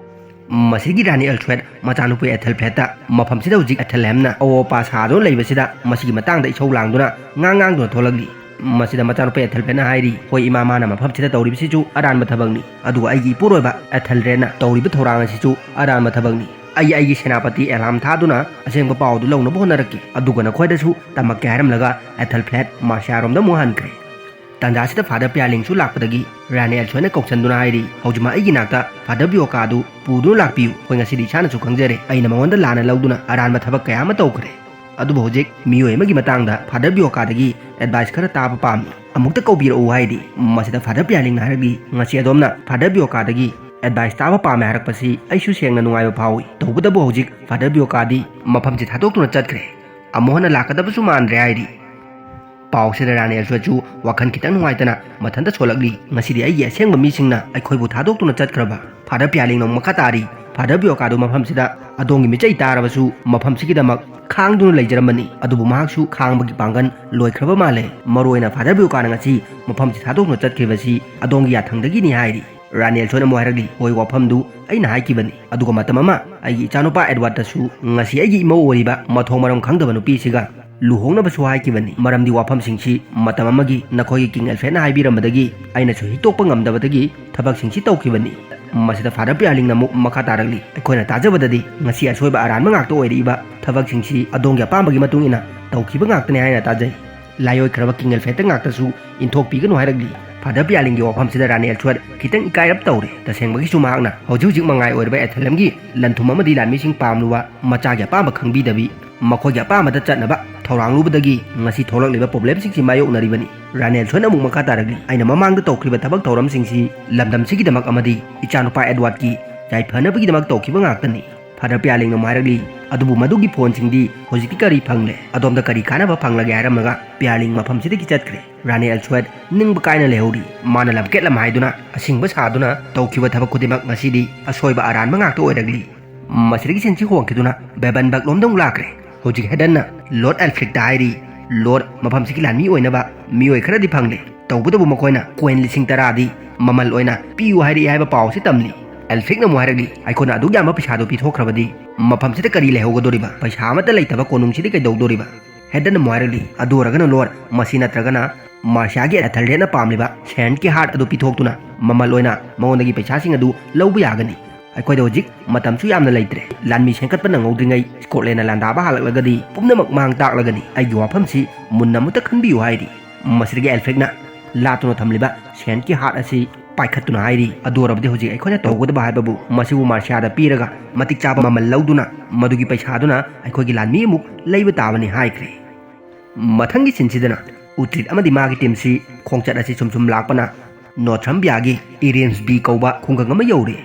ꯃꯁꯤꯒꯤ ꯔꯥꯅꯤ ꯑꯦꯜꯁꯣꯏꯠ ꯃꯆꯥꯅꯨꯄꯤ ꯑꯦꯊꯦꯜꯐ꯭ꯔꯦꯗꯇ ꯃꯐꯝꯁꯤꯗ ꯍꯧꯖꯤꯛ ꯑꯦꯊꯦꯜꯍꯦꯝꯅ ꯑꯋꯥ ꯑꯄꯥ ꯁꯥꯗꯨꯅ ꯂꯩꯕꯁꯤꯗ ꯃꯁꯤꯒꯤ ꯃꯇꯥꯡꯗ ꯏꯁꯧ ꯂꯥꯡꯗꯨꯅ ꯉꯥꯡ ꯉꯥꯡꯗꯨꯅ ꯊꯣꯛꯂꯛꯂꯤ꯫ ꯃꯁꯤꯗ ꯃꯆꯥꯅꯨꯄꯤ ꯑꯦꯊꯦꯜꯐ꯭ꯔꯦꯗꯅ ꯍꯥꯏꯔꯤ, "ꯍꯣꯏ ꯏꯃꯥ, ꯃꯥꯅ ꯃꯐꯝꯁꯤꯗ ꯇꯧꯔꯤꯕꯁꯤꯁꯨ ꯑꯔꯥꯟꯕ ꯊꯕꯛꯅꯤ, ꯑꯗꯨꯒ ꯑꯩꯒꯤ ꯏꯄꯨꯔꯣꯏꯕ ꯑꯦꯊꯦꯜꯔꯦꯗꯅ ꯇꯧꯔꯤꯕ ꯊꯧꯔꯥꯡ ꯑꯁꯤꯁꯨ ꯑꯔꯥꯟꯕ ꯊꯕꯛꯅꯤ꯫ ꯑꯩ ꯑꯩꯒꯤ ꯁꯦꯅꯥꯄꯇꯤ ꯑꯦꯂꯥꯝ ꯊꯥꯗꯨꯅ ꯑꯁꯦꯡꯕ ꯄꯥꯎ ꯑꯗꯨ ꯂꯧꯅꯕ ꯍꯣꯠꯅꯔꯛꯀꯦ, ꯑꯗꯨꯒ ꯅꯈꯣꯏꯗꯁꯨ ꯇꯝꯃꯛꯀꯦ" ꯍꯥꯏꯔꯝꯂꯒ ꯑꯦꯊꯦꯜꯐ꯭ꯔꯦꯗ ꯃꯥꯔꯁꯤꯌꯥꯔꯣꯝꯗ ꯑꯃꯨꯛ ꯍꯟꯈ꯭ꯔꯦ꯫ ꯇꯥꯟꯖꯥꯁꯤꯗ ꯐꯥꯗꯔ ꯄꯤꯌꯥꯂꯤꯡꯁꯨ ꯂꯥꯛꯄꯗꯒꯤ ꯔꯥꯅꯤ ꯑꯦꯜꯁꯣꯏꯅ ꯀꯧꯁꯟꯗꯨꯅ ꯍꯥꯏꯔꯤ, "ꯍꯧꯖꯤꯛꯃꯛ ꯑꯩꯒꯤ ꯅꯥꯛꯇ ꯐꯥꯗꯔ ꯕꯤꯌꯣꯀꯥ ꯑꯗꯨ ꯄꯨꯗꯨꯅ ꯂꯥꯛꯄꯤꯌꯨ꯫ ꯑꯩꯈꯣꯏ ꯉꯁꯤꯗꯤ ꯏꯁꯥꯅꯁꯨ ꯈꯪꯖꯔꯦ, ꯑꯩꯅ ꯃꯉꯣꯟꯗ ꯂꯥꯟꯅ ꯂꯧꯗꯨꯅ ꯑꯔꯥꯟꯕ ꯊꯕꯛ ꯀꯌꯥ ꯑꯃ ꯇꯧꯈ꯭ꯔꯦ꯫ ꯑꯗꯨꯕꯨ ꯍꯧꯖꯤꯛ ꯃꯤꯑꯣꯏ ꯑꯃꯒꯤ ꯃꯇꯥꯡꯗ ꯐꯥꯗꯔ ꯕꯤꯌꯣꯀꯥꯗꯒꯤ ꯑꯦꯗꯚꯥꯏꯁ ꯈꯔ ꯇꯥꯕ ꯄꯥꯝꯃꯤ꯫ ꯑꯃꯨꯛꯇ ꯀꯧꯕꯤꯔꯛꯎ" ꯍꯥꯏꯔꯤ꯫ ꯃꯁꯤꯗ ꯐꯥꯗꯔ ꯄꯤꯌꯥꯂꯤꯡꯅ ꯍꯥꯏꯔꯛꯂꯤ, "ꯉꯁꯤ ꯑꯗꯣꯝꯅ ꯐꯥꯗꯔ ꯕꯤꯌꯣꯀꯥꯗꯒꯤ ꯑꯦꯗꯚꯥꯏꯁ ꯇꯥꯕ ꯄꯥꯝꯃꯦ ꯍꯥꯏꯔꯛꯄꯁꯤ ꯑꯩꯁꯨ ꯁꯦꯡꯅ ꯅꯨꯡꯉꯥꯏꯕ ꯐꯥꯎꯏ꯫ ꯇꯧꯕꯇꯕꯨ ꯍꯧꯖꯤꯛ ꯐꯥꯗꯔ ꯕꯤꯌꯣꯀꯥꯗꯤ ꯃꯐꯝꯁꯤ ꯊꯥꯗꯣꯛꯇꯨꯅ ꯆꯠꯈ꯭ꯔꯦ꯫ ꯑꯃꯨꯛ ꯍꯟꯅ ꯂꯥꯛꯀꯗꯕꯁꯨ ꯃꯥꯟꯗ꯭ꯔꯦ" ꯍꯥꯏꯔꯤ꯫ ꯄꯥꯎꯁꯤꯗ ꯔꯥꯅꯤ ꯑꯦꯜꯁꯣꯏꯠꯁꯨ ꯋꯥꯈꯜ ꯈꯤꯇꯪ ꯅꯨꯡꯉꯥꯏꯇꯅ ꯃꯊꯟꯇ ꯁꯣꯜꯂꯛꯂꯤ꯫ "ꯉꯁꯤꯗꯤ ꯑꯩꯒꯤ ꯑꯁꯦꯡꯕ ꯃꯤꯁꯤꯡꯅ ꯑꯩꯈꯣꯏꯕꯨ ꯊꯥꯗꯣꯛꯇꯨꯅ ꯆꯠꯈ꯭ꯔꯕ?" ꯐꯥꯗꯔ ꯄꯤꯌꯥꯂꯤꯡꯅ ꯑꯃꯨꯛ ꯃꯈꯥ ꯇꯥꯔꯤ, "ꯐꯥꯗꯔ ꯕꯤꯌꯣꯀꯥꯗꯨ ꯃꯐꯝꯁꯤꯗ ꯑꯗꯣꯝꯒꯤ ꯃꯤꯆꯩ ꯇꯥꯔꯕꯁꯨ ꯃꯐꯝꯁꯤꯒꯤꯗꯃꯛ ꯈꯥꯡꯗꯨꯅ ꯂꯩꯖꯔꯝꯕꯅꯤ꯫ ꯑꯗꯨꯕꯨ ꯃꯍꯥꯛꯁꯨ ꯈꯥꯡꯕꯒꯤ ꯄꯥꯡꯒꯜ ꯂꯣꯏꯈ꯭ꯔꯕ ꯃꯥꯜꯂꯦ꯫ ꯃꯔꯨꯑꯣꯏꯅ ꯐꯥꯗꯔ ꯕꯤꯌꯣꯀꯥꯅ ꯉꯁꯤ ꯃꯐꯝꯁꯤ ꯊꯥꯗꯣꯛꯇꯨꯅ ꯆꯠꯈ꯭ꯔꯤꯕꯁꯤ ꯑꯗꯣꯝꯒꯤ ꯌꯥꯊꯪꯗꯒꯤꯅꯤ" ꯍꯥꯏꯔꯤ꯫ ꯔꯥꯅꯤ ꯑꯦꯜꯁꯣꯏꯠꯅ ꯑꯃꯨꯛ ꯍꯥꯏꯔꯛꯂꯤ, "ꯍꯣꯏ, ꯋꯥꯐꯝꯗꯨ ꯑꯩꯅ ꯍꯥꯏꯈꯤꯕꯅꯤ꯫ ꯑꯗꯨꯒ ꯃꯇꯝ ꯑꯃ ꯑꯩꯒꯤ ꯏꯆꯥꯅꯨꯄꯥ ꯑꯦꯗꯋꯥꯔꯗꯇꯁꯨ ꯉꯁꯤ ꯑꯩꯒꯤ ꯏꯃꯧ ꯑꯣꯏꯔꯤꯕ ꯃꯊꯣꯡ ꯃꯔꯝ ꯈꯪꯗꯕ ꯅꯨꯄꯤꯁꯤꯒ ꯂꯨꯍꯣꯡꯅꯕꯁꯨ ꯍꯥꯏꯈꯤꯕꯅꯤ꯫ ꯃꯔꯝꯗꯤ ꯋꯥꯐꯝꯁꯤꯡꯁꯤ ꯃꯇꯝ ꯑꯃꯒꯤ ꯅꯈꯣꯏꯒꯤ ꯀꯤꯡ ꯑꯦꯜꯐ꯭ꯔꯦꯗꯅ ꯍꯥꯏꯕꯤꯔꯝꯕꯗꯒꯤ ꯑꯩꯅꯁꯨ ꯍꯤꯛꯇꯣꯛꯄ ꯉꯝꯗꯕꯗꯒꯤ ꯊꯕꯛꯁꯤꯡꯁꯤ ꯇꯧꯈꯤꯕꯅꯤ꯫" ꯃꯁꯤꯗ ꯐꯥꯗꯔ ꯄꯤꯌꯥꯂꯤꯡꯅ ꯑꯃꯨꯛ ꯃꯈꯥ ꯇꯥꯔꯛꯂꯤ, "ꯑꯩꯈꯣꯏꯅ ꯇꯥꯖꯕꯗꯗꯤ ꯉꯁꯤ ꯑꯁꯣꯏꯕ ꯑꯔꯥꯟꯕ ꯉꯥꯛꯇ ꯑꯣꯏꯔꯛꯏꯕ ꯊꯕꯛꯁꯤꯡꯁꯤ ꯑꯗꯣꯝꯒꯤ ꯑꯄꯥꯝꯕꯒꯤ ꯃꯇꯨꯡ ꯏꯟꯅ ꯇꯧꯈꯤꯕ ꯉꯥꯛꯇꯅꯤ ꯍꯥꯏꯅ ꯇꯥꯖꯩ꯫ ꯂꯥꯏꯑꯣꯏꯈ꯭ꯔꯕ ꯀꯤꯡ ꯑꯦꯜꯐ꯭ꯔꯦꯗꯇ ꯉꯥꯛꯇꯁꯨ ꯏꯟꯊꯣꯛꯄꯤꯒꯅꯨ" ꯍꯥꯏꯔꯛꯂꯤ꯫ ꯐꯥꯗꯔ ꯄꯤꯌꯥꯂꯤꯡꯒꯤ ꯋꯥꯐꯝꯁꯤꯗ ꯔꯥꯅꯤ ꯑꯦꯜꯁꯣꯏꯠ ꯈꯤꯇꯪ ꯏꯀꯥꯏꯔꯞ ꯇꯧꯔꯦ꯫ ꯇꯁꯦꯡꯕꯒꯤꯁꯨ ꯃꯍꯥꯛꯅ ꯍꯧꯖꯤꯛ ꯍꯧꯖꯤꯛ ꯃꯉꯥꯏ ꯑꯣꯏꯔꯕ ꯑꯦꯊꯦꯂꯝꯒꯤ ꯂꯟꯊꯨꯝ ꯑꯃꯗꯤ ꯂꯥꯟꯃꯤꯁꯤꯡ ꯄꯥꯝꯂꯨꯕ ꯃꯆꯥꯒꯤ ꯑꯄꯥꯝꯕ ꯈꯪꯕꯤꯗꯕꯤ, ꯃꯈꯣꯏꯒꯤ ꯑꯄꯥꯝꯕꯗ ꯆꯠꯅꯕ ꯊꯧꯔꯥꯡꯂꯨꯕꯗꯒꯤ ꯉꯁꯤ ꯊꯣꯛꯂꯛꯂꯤꯕ ꯄ꯭ꯔꯣꯕ꯭ꯂꯦꯝꯁꯤꯡꯁꯤ ꯃꯥꯌꯣꯛꯅꯔꯤꯕꯅꯤ꯫ ꯔꯥꯅꯤ ꯑꯦꯜꯁꯣꯏꯠꯅ ꯑꯃꯨꯛ ꯃꯈꯥ ꯇꯥꯔꯛꯂꯤ, "ꯑꯩꯅ ꯃꯃꯥꯡꯗ ꯇꯧꯈ꯭ꯔꯤꯕ ꯊꯕꯛ ꯊꯧꯔꯝꯁꯤꯡꯁꯤ ꯂꯝꯗꯝꯁꯤꯒꯤꯗꯃꯛ ꯑꯃꯗꯤ ꯏꯆꯥꯅꯨꯄꯥ ꯑꯦꯗꯋꯥꯔꯗꯀꯤ ꯌꯥꯏꯐꯅꯕꯒꯤꯗꯃꯛ ꯇꯧꯈꯤꯕ ꯉꯥꯛꯇꯅꯤ꯫" ꯐꯥꯗꯔ ꯄꯤꯌꯥꯂꯤꯡꯅ ꯑꯃꯨꯛ ꯍꯥꯏꯔꯛꯂꯤ, "ꯑꯗꯨꯕꯨ ꯃꯗꯨꯒꯤ ꯐꯣꯟꯁꯤꯡꯗꯤ ꯍꯧꯖꯤꯛꯇꯤ ꯀꯔꯤ ꯐꯪꯂꯦ? ꯑꯗꯣꯝꯗ ꯀꯔꯤ ꯀꯥꯟꯅꯕ ꯐꯪꯂꯒꯦ?" ꯍꯥꯏꯔꯝꯂꯒ ꯄꯤꯌꯥꯂꯤꯡ ꯃꯐꯝꯁꯤꯗꯒꯤ ꯆꯠꯈ꯭ꯔꯦ꯫ ꯔꯥꯅꯤ ꯑꯦꯜꯁꯣꯏꯠ ꯅꯤꯡꯕ ꯀꯥꯏꯅ ꯂꯩꯍꯧꯔꯤ꯫ ꯃꯥꯅ ꯂꯝꯀꯦꯠ ꯂꯝꯍꯥꯏꯗꯨꯅ, ꯑꯁꯤꯡꯕ ꯁꯥꯗꯨꯅ ꯇꯧꯈꯤꯕ ꯊꯕꯛ ꯈꯨꯗꯤꯡꯃꯛ ꯉꯁꯤꯗꯤ ꯑꯁꯣꯏꯕ ꯑꯔꯥꯟꯕ ꯉꯥꯛꯇ ꯑꯣꯏꯔꯛꯂꯤ꯫ ꯃꯁꯤꯗꯒꯤ ꯁꯤꯟꯁꯤ ꯍꯣꯡꯈꯤꯗꯨꯅ ꯕꯦꯕꯟꯕꯔꯒ ꯂꯣꯝꯗ ꯑꯃꯨꯛ ꯂꯥꯛꯈ꯭ꯔꯦ꯫ ꯍꯧꯖꯤꯛ ꯍꯦꯗꯟꯅ ꯂꯣꯔꯗ ꯑꯦꯜꯐ꯭ꯔꯤꯛꯇ ꯍꯥꯏꯔꯤ, "ꯂꯣꯔꯗ, ꯃꯐꯝꯁꯤꯒꯤ ꯂꯥꯟꯃꯤ ꯑꯣꯏꯅꯕ ꯃꯤꯑꯣꯏ ꯈꯔꯗꯤ ꯐꯪꯂꯦ, ꯇꯧꯕꯇꯕꯨ ꯃꯈꯣꯏꯅ ꯀꯣꯏꯟ ꯂꯤꯁꯤꯡ ꯇꯔꯥꯗꯤ ꯃꯃꯜ ꯑꯣꯏꯅ ꯄꯤꯌꯨ ꯍꯥꯏꯔꯛꯏ" ꯍꯥꯏꯕ ꯄꯥꯎ ꯑꯁꯤ ꯇꯝꯂꯤ꯫ ꯑꯦꯜꯐ꯭ꯔꯤꯛꯅ ꯑꯃꯨꯛ ꯍꯥꯏꯔꯛꯂꯤ, "ꯑꯩꯈꯣꯏꯅ ꯑꯗꯨꯛ ꯌꯥꯝꯕ ꯄꯩꯁꯥꯗꯨ ꯄꯤꯊꯣꯛꯈ꯭ꯔꯕꯗꯤ ꯃꯐꯝꯁꯤꯗ ꯀꯔꯤ ꯂꯩꯍꯧꯒꯗꯣꯔꯤꯕ? ꯄꯩꯁꯥ ꯑꯃꯠꯇ ꯂꯩꯇꯕ ꯀꯣꯅꯨꯡꯁꯤꯗꯤ ꯀꯩꯗꯧꯗꯣꯔꯤꯕ?" ꯍꯦꯗꯟꯅ ꯑꯃꯨꯛ ꯍꯥꯏꯔꯛꯂꯤ, "ꯑꯗꯨ ꯑꯣꯏꯔꯒꯅ ꯂꯣꯔꯗ, ꯃꯁꯤ ꯅꯠꯇ꯭ꯔꯒꯅ ꯃꯥꯔꯁꯤꯌꯥꯒꯤ ꯑꯦꯊꯦꯜꯔꯦꯗꯅ ꯄꯥꯝꯂꯤꯕ ꯁꯦꯟꯠꯀꯤ ꯍꯥꯔꯠ ꯑꯗꯨ ꯄꯤꯊꯣꯛꯇꯨꯅ ꯃꯃꯜ ꯑꯣꯏꯅ ꯃꯉꯣꯟꯗꯒꯤ ꯄꯩꯁꯥꯁꯤꯡ ꯑꯗꯨ ꯂꯧꯕ ꯌꯥꯒꯅꯤ꯫ ꯑꯩꯈꯣꯏꯗ ꯍꯧꯖꯤꯛ ꯃꯇꯝꯁꯨ ꯌꯥꯝꯅ ꯂꯩꯇ꯭ꯔꯦ꯫ ꯂꯥꯟꯃꯤ ꯁꯦꯝꯒꯠꯄ ꯅꯪꯍꯧꯗ꯭ꯔꯤꯉꯩ ꯁ꯭ꯀꯣꯠꯂꯦꯟꯗ ꯂꯥꯟꯗꯥꯕ ꯍꯜꯂꯛꯂꯒꯗꯤ ꯄꯨꯝꯅꯃꯛ ꯃꯥꯡ ꯇꯥꯛꯂꯒꯅꯤ꯫ ꯑꯩꯒꯤ ꯋꯥꯐꯝꯁꯤ ꯃꯨꯟꯅ ꯑꯃꯨꯛꯇ ꯈꯟꯕꯤꯌꯨ" ꯍꯥꯏꯔꯤ꯫ ꯃꯁꯤꯗꯒꯤ ꯑꯦꯜꯐ꯭ꯔꯦꯛꯅ, ꯂꯥꯠꯇꯨꯅ ꯊꯝꯂꯤꯕ ꯁꯦꯟꯠꯀꯤ ꯍꯥꯔꯠ ꯑꯁꯤ ꯄꯥꯏꯈꯠꯇꯨꯅ ꯍꯥꯏꯔꯤ꯫ ꯑꯗꯨ ꯑꯣꯏꯔꯕꯗꯤ ꯍꯧꯖꯤꯛ ꯑꯩꯈꯣꯏꯅ ꯇꯧꯒꯗꯕ ꯍꯥꯏꯕꯕꯨ ꯃꯁꯤꯕꯨ ꯃꯥꯔꯁꯤꯌꯥꯗ ꯄꯤꯔꯒ ꯃꯇꯤꯛ ꯆꯥꯕ ꯃꯃꯜ ꯂꯧꯗꯨꯅ ꯃꯗꯨꯒꯤ ꯄꯩꯁꯥꯗꯨꯅ ꯑꯩꯈꯣꯏꯒꯤ ꯂꯥꯟꯃꯤ ꯑꯃꯨꯛ ꯂꯩꯕ ꯇꯥꯕꯅꯤ ꯍꯥꯏꯈ꯭ꯔꯦ꯫ ꯃꯊꯪꯒꯤ ꯁꯤꯟꯁꯤꯗꯅ ꯎꯇ꯭ꯔꯤꯠ ꯑꯃꯗꯤ ꯃꯥꯒꯤ ꯇꯤꯝꯁꯤ ꯈꯣꯡꯆꯠ ꯑꯁꯤ ꯁꯨꯝ ꯁꯨꯝ ꯂꯥꯛꯄꯅ ꯅꯣꯊ꯭ꯔꯝꯕꯤꯌꯥꯒꯤ ꯏꯔꯦꯟꯁꯕꯤ ꯀꯧꯕ ꯈꯨꯡꯒꯪ ꯑꯃ ꯌꯧꯔꯦ꯫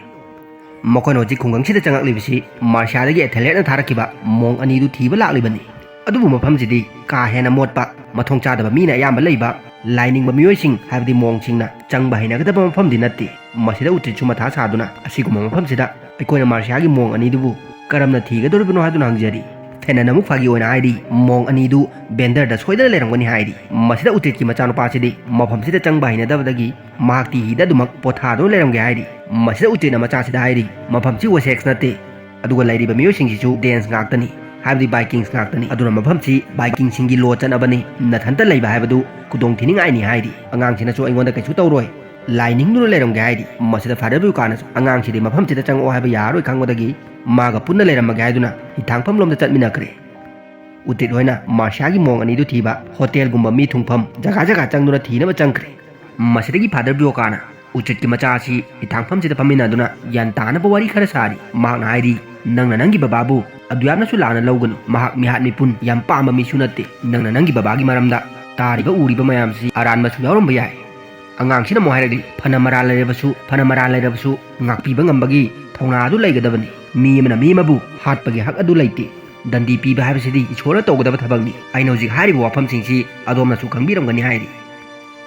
ꯃꯈꯣꯏꯅ ꯍꯧꯖꯤꯛ ꯈꯨꯡꯒꯪꯁꯤꯗ ꯆꯪꯂꯛꯂꯤꯕꯁꯤ ꯃꯥꯔꯁꯤꯌꯥꯗꯒꯤ ꯑꯦꯊꯦꯂꯦꯠꯅ ꯊꯥꯔꯛꯈꯤꯕ ꯃꯣꯡ ꯑꯅꯤꯗꯨ ꯊꯤꯕ ꯂꯥꯛꯂꯤꯕꯅꯤ꯫ ꯑꯗꯨꯕꯨ ꯃꯐꯝꯁꯤꯗꯤ ꯀꯥ ꯍꯦꯟꯅ ꯃꯣꯠꯄ, ꯃꯊꯣꯡ ꯆꯥꯗꯕ ꯃꯤꯅ ꯑꯌꯥꯝꯕ ꯂꯩꯕ, ꯂꯥꯏꯅꯤꯡꯕ ꯃꯤꯑꯣꯏꯁꯤꯡ ꯍꯥꯏꯕꯗꯤ ꯃꯣꯡꯁꯤꯡꯅ ꯆꯪꯕ ꯍꯩꯅꯒꯗꯕ ꯃꯐꯝꯗꯤ ꯅꯠꯇꯦ꯫ ꯃꯁꯤꯗ ꯎꯇ꯭ꯔꯤꯠꯁꯨ ꯃꯊꯥ ꯁꯥꯗꯨꯅ ꯑꯁꯤꯒꯨꯝꯕ ꯃꯐꯝꯁꯤꯗ ꯑꯩꯈꯣꯏꯅ ꯃꯥꯔꯁꯤꯌꯥꯒꯤ ꯃꯣꯡ ꯑꯅꯤꯗꯨꯕꯨ ꯀꯔꯝꯅ ꯊꯤꯒꯗꯧꯔꯤꯕꯅꯣ ꯍꯥꯏꯗꯨꯅ ꯍꯪꯖꯔꯤ꯫ ꯊꯦꯅꯟꯅ ꯑꯃꯨꯛ ꯐꯥꯒꯤ ꯑꯣꯏꯅ ꯍꯥꯏꯔꯤ, ꯃꯣꯡ ꯑꯅꯤꯗꯨ ꯕꯦꯟꯗꯔꯗ ꯁꯣꯏꯗꯅ ꯂꯩꯔꯝꯒꯅꯤ ꯍꯥꯏꯔꯤ꯫ ꯃꯁꯤꯗ ꯎꯇ꯭ꯔꯤꯠꯀꯤ ꯃꯆꯥꯅꯨꯄꯥꯁꯤꯗꯤ ꯃꯐꯝꯁꯤꯗ ꯆꯪꯕ ꯍꯩꯅꯗꯕꯗꯒꯤ ꯃꯍꯥꯛꯇꯤ ꯍꯤꯗ ꯑꯗꯨꯃꯛ ꯄꯣꯊꯥꯗꯨꯅ ꯂꯩꯔꯝꯒꯦ ꯍꯥꯏꯔꯤ꯫ ꯃꯁꯤꯗ ꯎꯇ꯭ꯔꯤꯠꯅ ꯃꯆꯥꯁꯤꯗ ꯍꯥꯏꯔꯤ, ꯃꯐꯝꯁꯤ ꯋꯦꯁꯦꯛꯁ ꯅꯠꯇꯦ, ꯑꯗꯨꯒ ꯂꯩꯔꯤꯕ ꯃꯤꯑꯣꯏꯁꯤꯡꯁꯤꯁꯨ ꯗꯦꯟꯁ ꯉꯥꯛꯇꯅꯤ, ꯍꯥꯏꯕꯗꯤ ꯕꯥꯏꯀꯤꯡꯁ ꯉꯥꯛꯇꯅꯤ꯫ ꯑꯗꯨꯅ ꯃꯐꯝꯁꯤ ꯕꯥꯏꯀꯤꯡꯁꯤꯡꯒꯤ ꯂꯣ ꯆꯠꯅꯕꯅꯤ, ꯅꯊꯟꯇ ꯂꯩꯕ ꯍꯥꯏꯕꯗꯨ ꯈꯨꯗꯣꯡ ꯊꯤꯅꯤꯡꯉꯥꯏꯅꯤ ꯍꯥꯏꯔꯤ꯫ ꯑꯉꯥꯡꯁꯤꯅꯁꯨ ꯑꯩꯉꯣꯟꯗ ꯀꯩꯁꯨ ꯇꯧꯔꯣꯏ, ꯂꯥꯏ ꯅꯤꯡꯗꯨꯅ ꯂꯩꯔꯝꯒꯦ ꯍꯥꯏꯔꯤ꯫ ꯃꯁꯤꯗ ꯐꯥꯗꯔ ꯕ꯭ꯌꯨꯀꯥꯅꯁꯨ ꯑꯉꯥꯡꯁꯤꯗꯤ ꯃꯐꯝꯁꯤꯗ ꯆꯪꯉꯛꯑꯣ ꯍꯥꯏꯕ ꯌꯥꯔꯔꯣꯏ ꯈꯪꯕꯗꯒꯤ ꯃꯥꯒ ꯄꯨꯟꯅ ꯂꯩꯔꯝꯃꯒꯦ ꯍꯥꯏꯗꯨꯅ ꯍꯤꯊꯥꯡꯐꯝ ꯂꯣꯝꯗ ꯆꯠꯃꯤꯟꯅꯈ꯭ꯔꯦ꯫ ꯎꯇ꯭ꯔꯤꯠ ꯍꯣꯏꯅ ꯃꯥꯔꯁꯤꯌꯥꯒꯤ ꯃꯣꯡ ꯑꯅꯤꯗꯨ ꯊꯤꯕ ꯍꯣꯇꯦꯜꯒꯨꯝꯕ ꯃꯤ ꯊꯨꯡꯐꯝ ꯖꯒꯥ ꯖꯒꯥ ꯆꯪꯗꯨꯅ ꯊꯤꯅꯕ ꯆꯪꯈ꯭ꯔꯦ꯫ ꯃꯁꯤꯗꯒꯤ ꯐꯥꯗꯔ ꯕ꯭ꯌꯣꯀꯥꯅ ꯎꯇ꯭ꯔꯤꯠꯀꯤ ꯃꯆꯥ ꯑꯁꯤ ꯍꯤꯊꯥꯡꯐꯝꯁꯤꯗ ꯐꯝꯃꯤꯟꯅꯗꯨꯅ ꯒ꯭ꯌꯥꯟ ꯇꯥꯅꯕ ꯋꯥꯔꯤ ꯈꯔ ꯁꯥꯔꯤ꯫ ꯃꯍꯥꯛꯅ ꯍꯥꯏꯔꯤ, "ꯅꯪꯅ ꯅꯪꯒꯤ ꯕꯕꯥꯕꯨ ꯑꯗꯨꯌꯥꯝꯅꯁꯨ ꯂꯥꯟꯅ ꯂꯧꯒꯅꯨ꯫ ꯃꯍꯥꯛ ꯃꯤꯍꯥꯠ ꯃꯤꯄꯨꯟ ꯌꯥꯝ ꯄꯥꯝꯕ ꯃꯤꯁꯨ ꯅꯠꯇꯦ꯫ ꯅꯪꯅ ꯅꯪꯒꯤ ꯕꯕꯥꯒꯤ ꯃꯔꯝꯗ ꯇꯥꯔꯤꯕ ꯎꯔꯤꯕ ꯃꯌꯥꯝꯁꯤ ꯑꯔꯥꯟꯕꯁꯨ ꯌꯥꯎꯔꯝꯕ ꯌꯥꯏ꯫" ꯑꯉꯥꯡꯁꯤꯅ ꯑꯃꯨꯛ ꯍꯥꯏꯔꯛꯂꯤ, "ꯐꯅ ꯃꯔꯥꯜ ꯂꯩꯔꯕꯁꯨ, ꯐꯅ ꯃꯔꯥꯜ ꯂꯩꯔꯕꯁꯨ ꯉꯥꯛꯄꯤꯕ ꯉꯝꯕꯒꯤ ꯊꯧꯅꯥ ꯑꯗꯨ ꯂꯩꯒꯗꯕꯅꯤ꯫ ꯃꯤ ꯑꯃꯅ ꯃꯤ ꯑꯃꯕꯨ ꯍꯥꯠꯄꯒꯤ ꯍꯛ ꯑꯗꯨ ꯂꯩꯇꯦ꯫ ꯗꯟꯗꯤ ꯄꯤꯕ ꯍꯥꯏꯕꯁꯤꯗꯤ ꯏꯁꯣꯔꯅ ꯇꯧꯒꯗꯕ ꯊꯕꯛꯅꯤ꯫ ꯑꯩꯅ ꯍꯧꯖꯤꯛ ꯍꯥꯏꯔꯤꯕ ꯋꯥꯐꯝꯁꯤꯡꯁꯤ ꯑꯗꯣꯝꯅꯁꯨ ꯈꯪꯕꯤꯔꯝꯒꯅꯤ" ꯍꯥꯏꯔꯤ꯫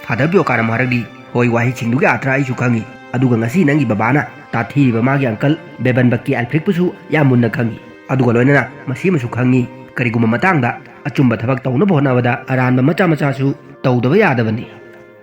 ꯐꯥꯗꯔ ꯕ꯭ꯌꯣꯀꯥꯅ ꯑꯃꯨꯛ ꯍꯥꯏꯔꯛꯂꯤ, "ꯍꯣꯏ, ꯋꯥꯍꯩꯁꯤꯡꯗꯨꯒꯤ ꯑꯥꯔꯊ ꯑꯩꯁꯨ ꯈꯪꯉꯤ꯫ ꯑꯗꯨꯒ ꯉꯁꯤ ꯅꯪꯒꯤ ꯕꯕꯥꯅ ꯇꯥꯊꯤꯔꯤꯕ ꯃꯥꯒꯤ ꯑꯪꯀꯜ ꯕꯦꯕꯟꯕꯛꯀꯤ ꯑꯦꯜꯐ꯭ꯔꯤꯛꯄꯨꯁꯨ ꯌꯥꯝ ꯃꯨꯟꯅ ꯈꯪꯉꯤ꯫ ꯑꯗꯨꯒ ꯂꯣꯏꯅꯅ ꯃꯁꯤꯃꯁꯨ ꯈꯪꯉꯤ, ꯀꯔꯤꯒꯨꯝꯕ ꯃꯇꯥꯡꯗ ꯑꯆꯨꯝꯕ ꯊꯕꯛ ꯇꯧꯅꯕ ꯍꯣꯠꯅꯕꯗ ꯑꯔꯥꯟꯕ ꯃꯆꯥ ꯃꯆꯥꯁꯨ ꯇꯧꯗꯕ ꯌꯥꯗꯕꯅꯤ꯫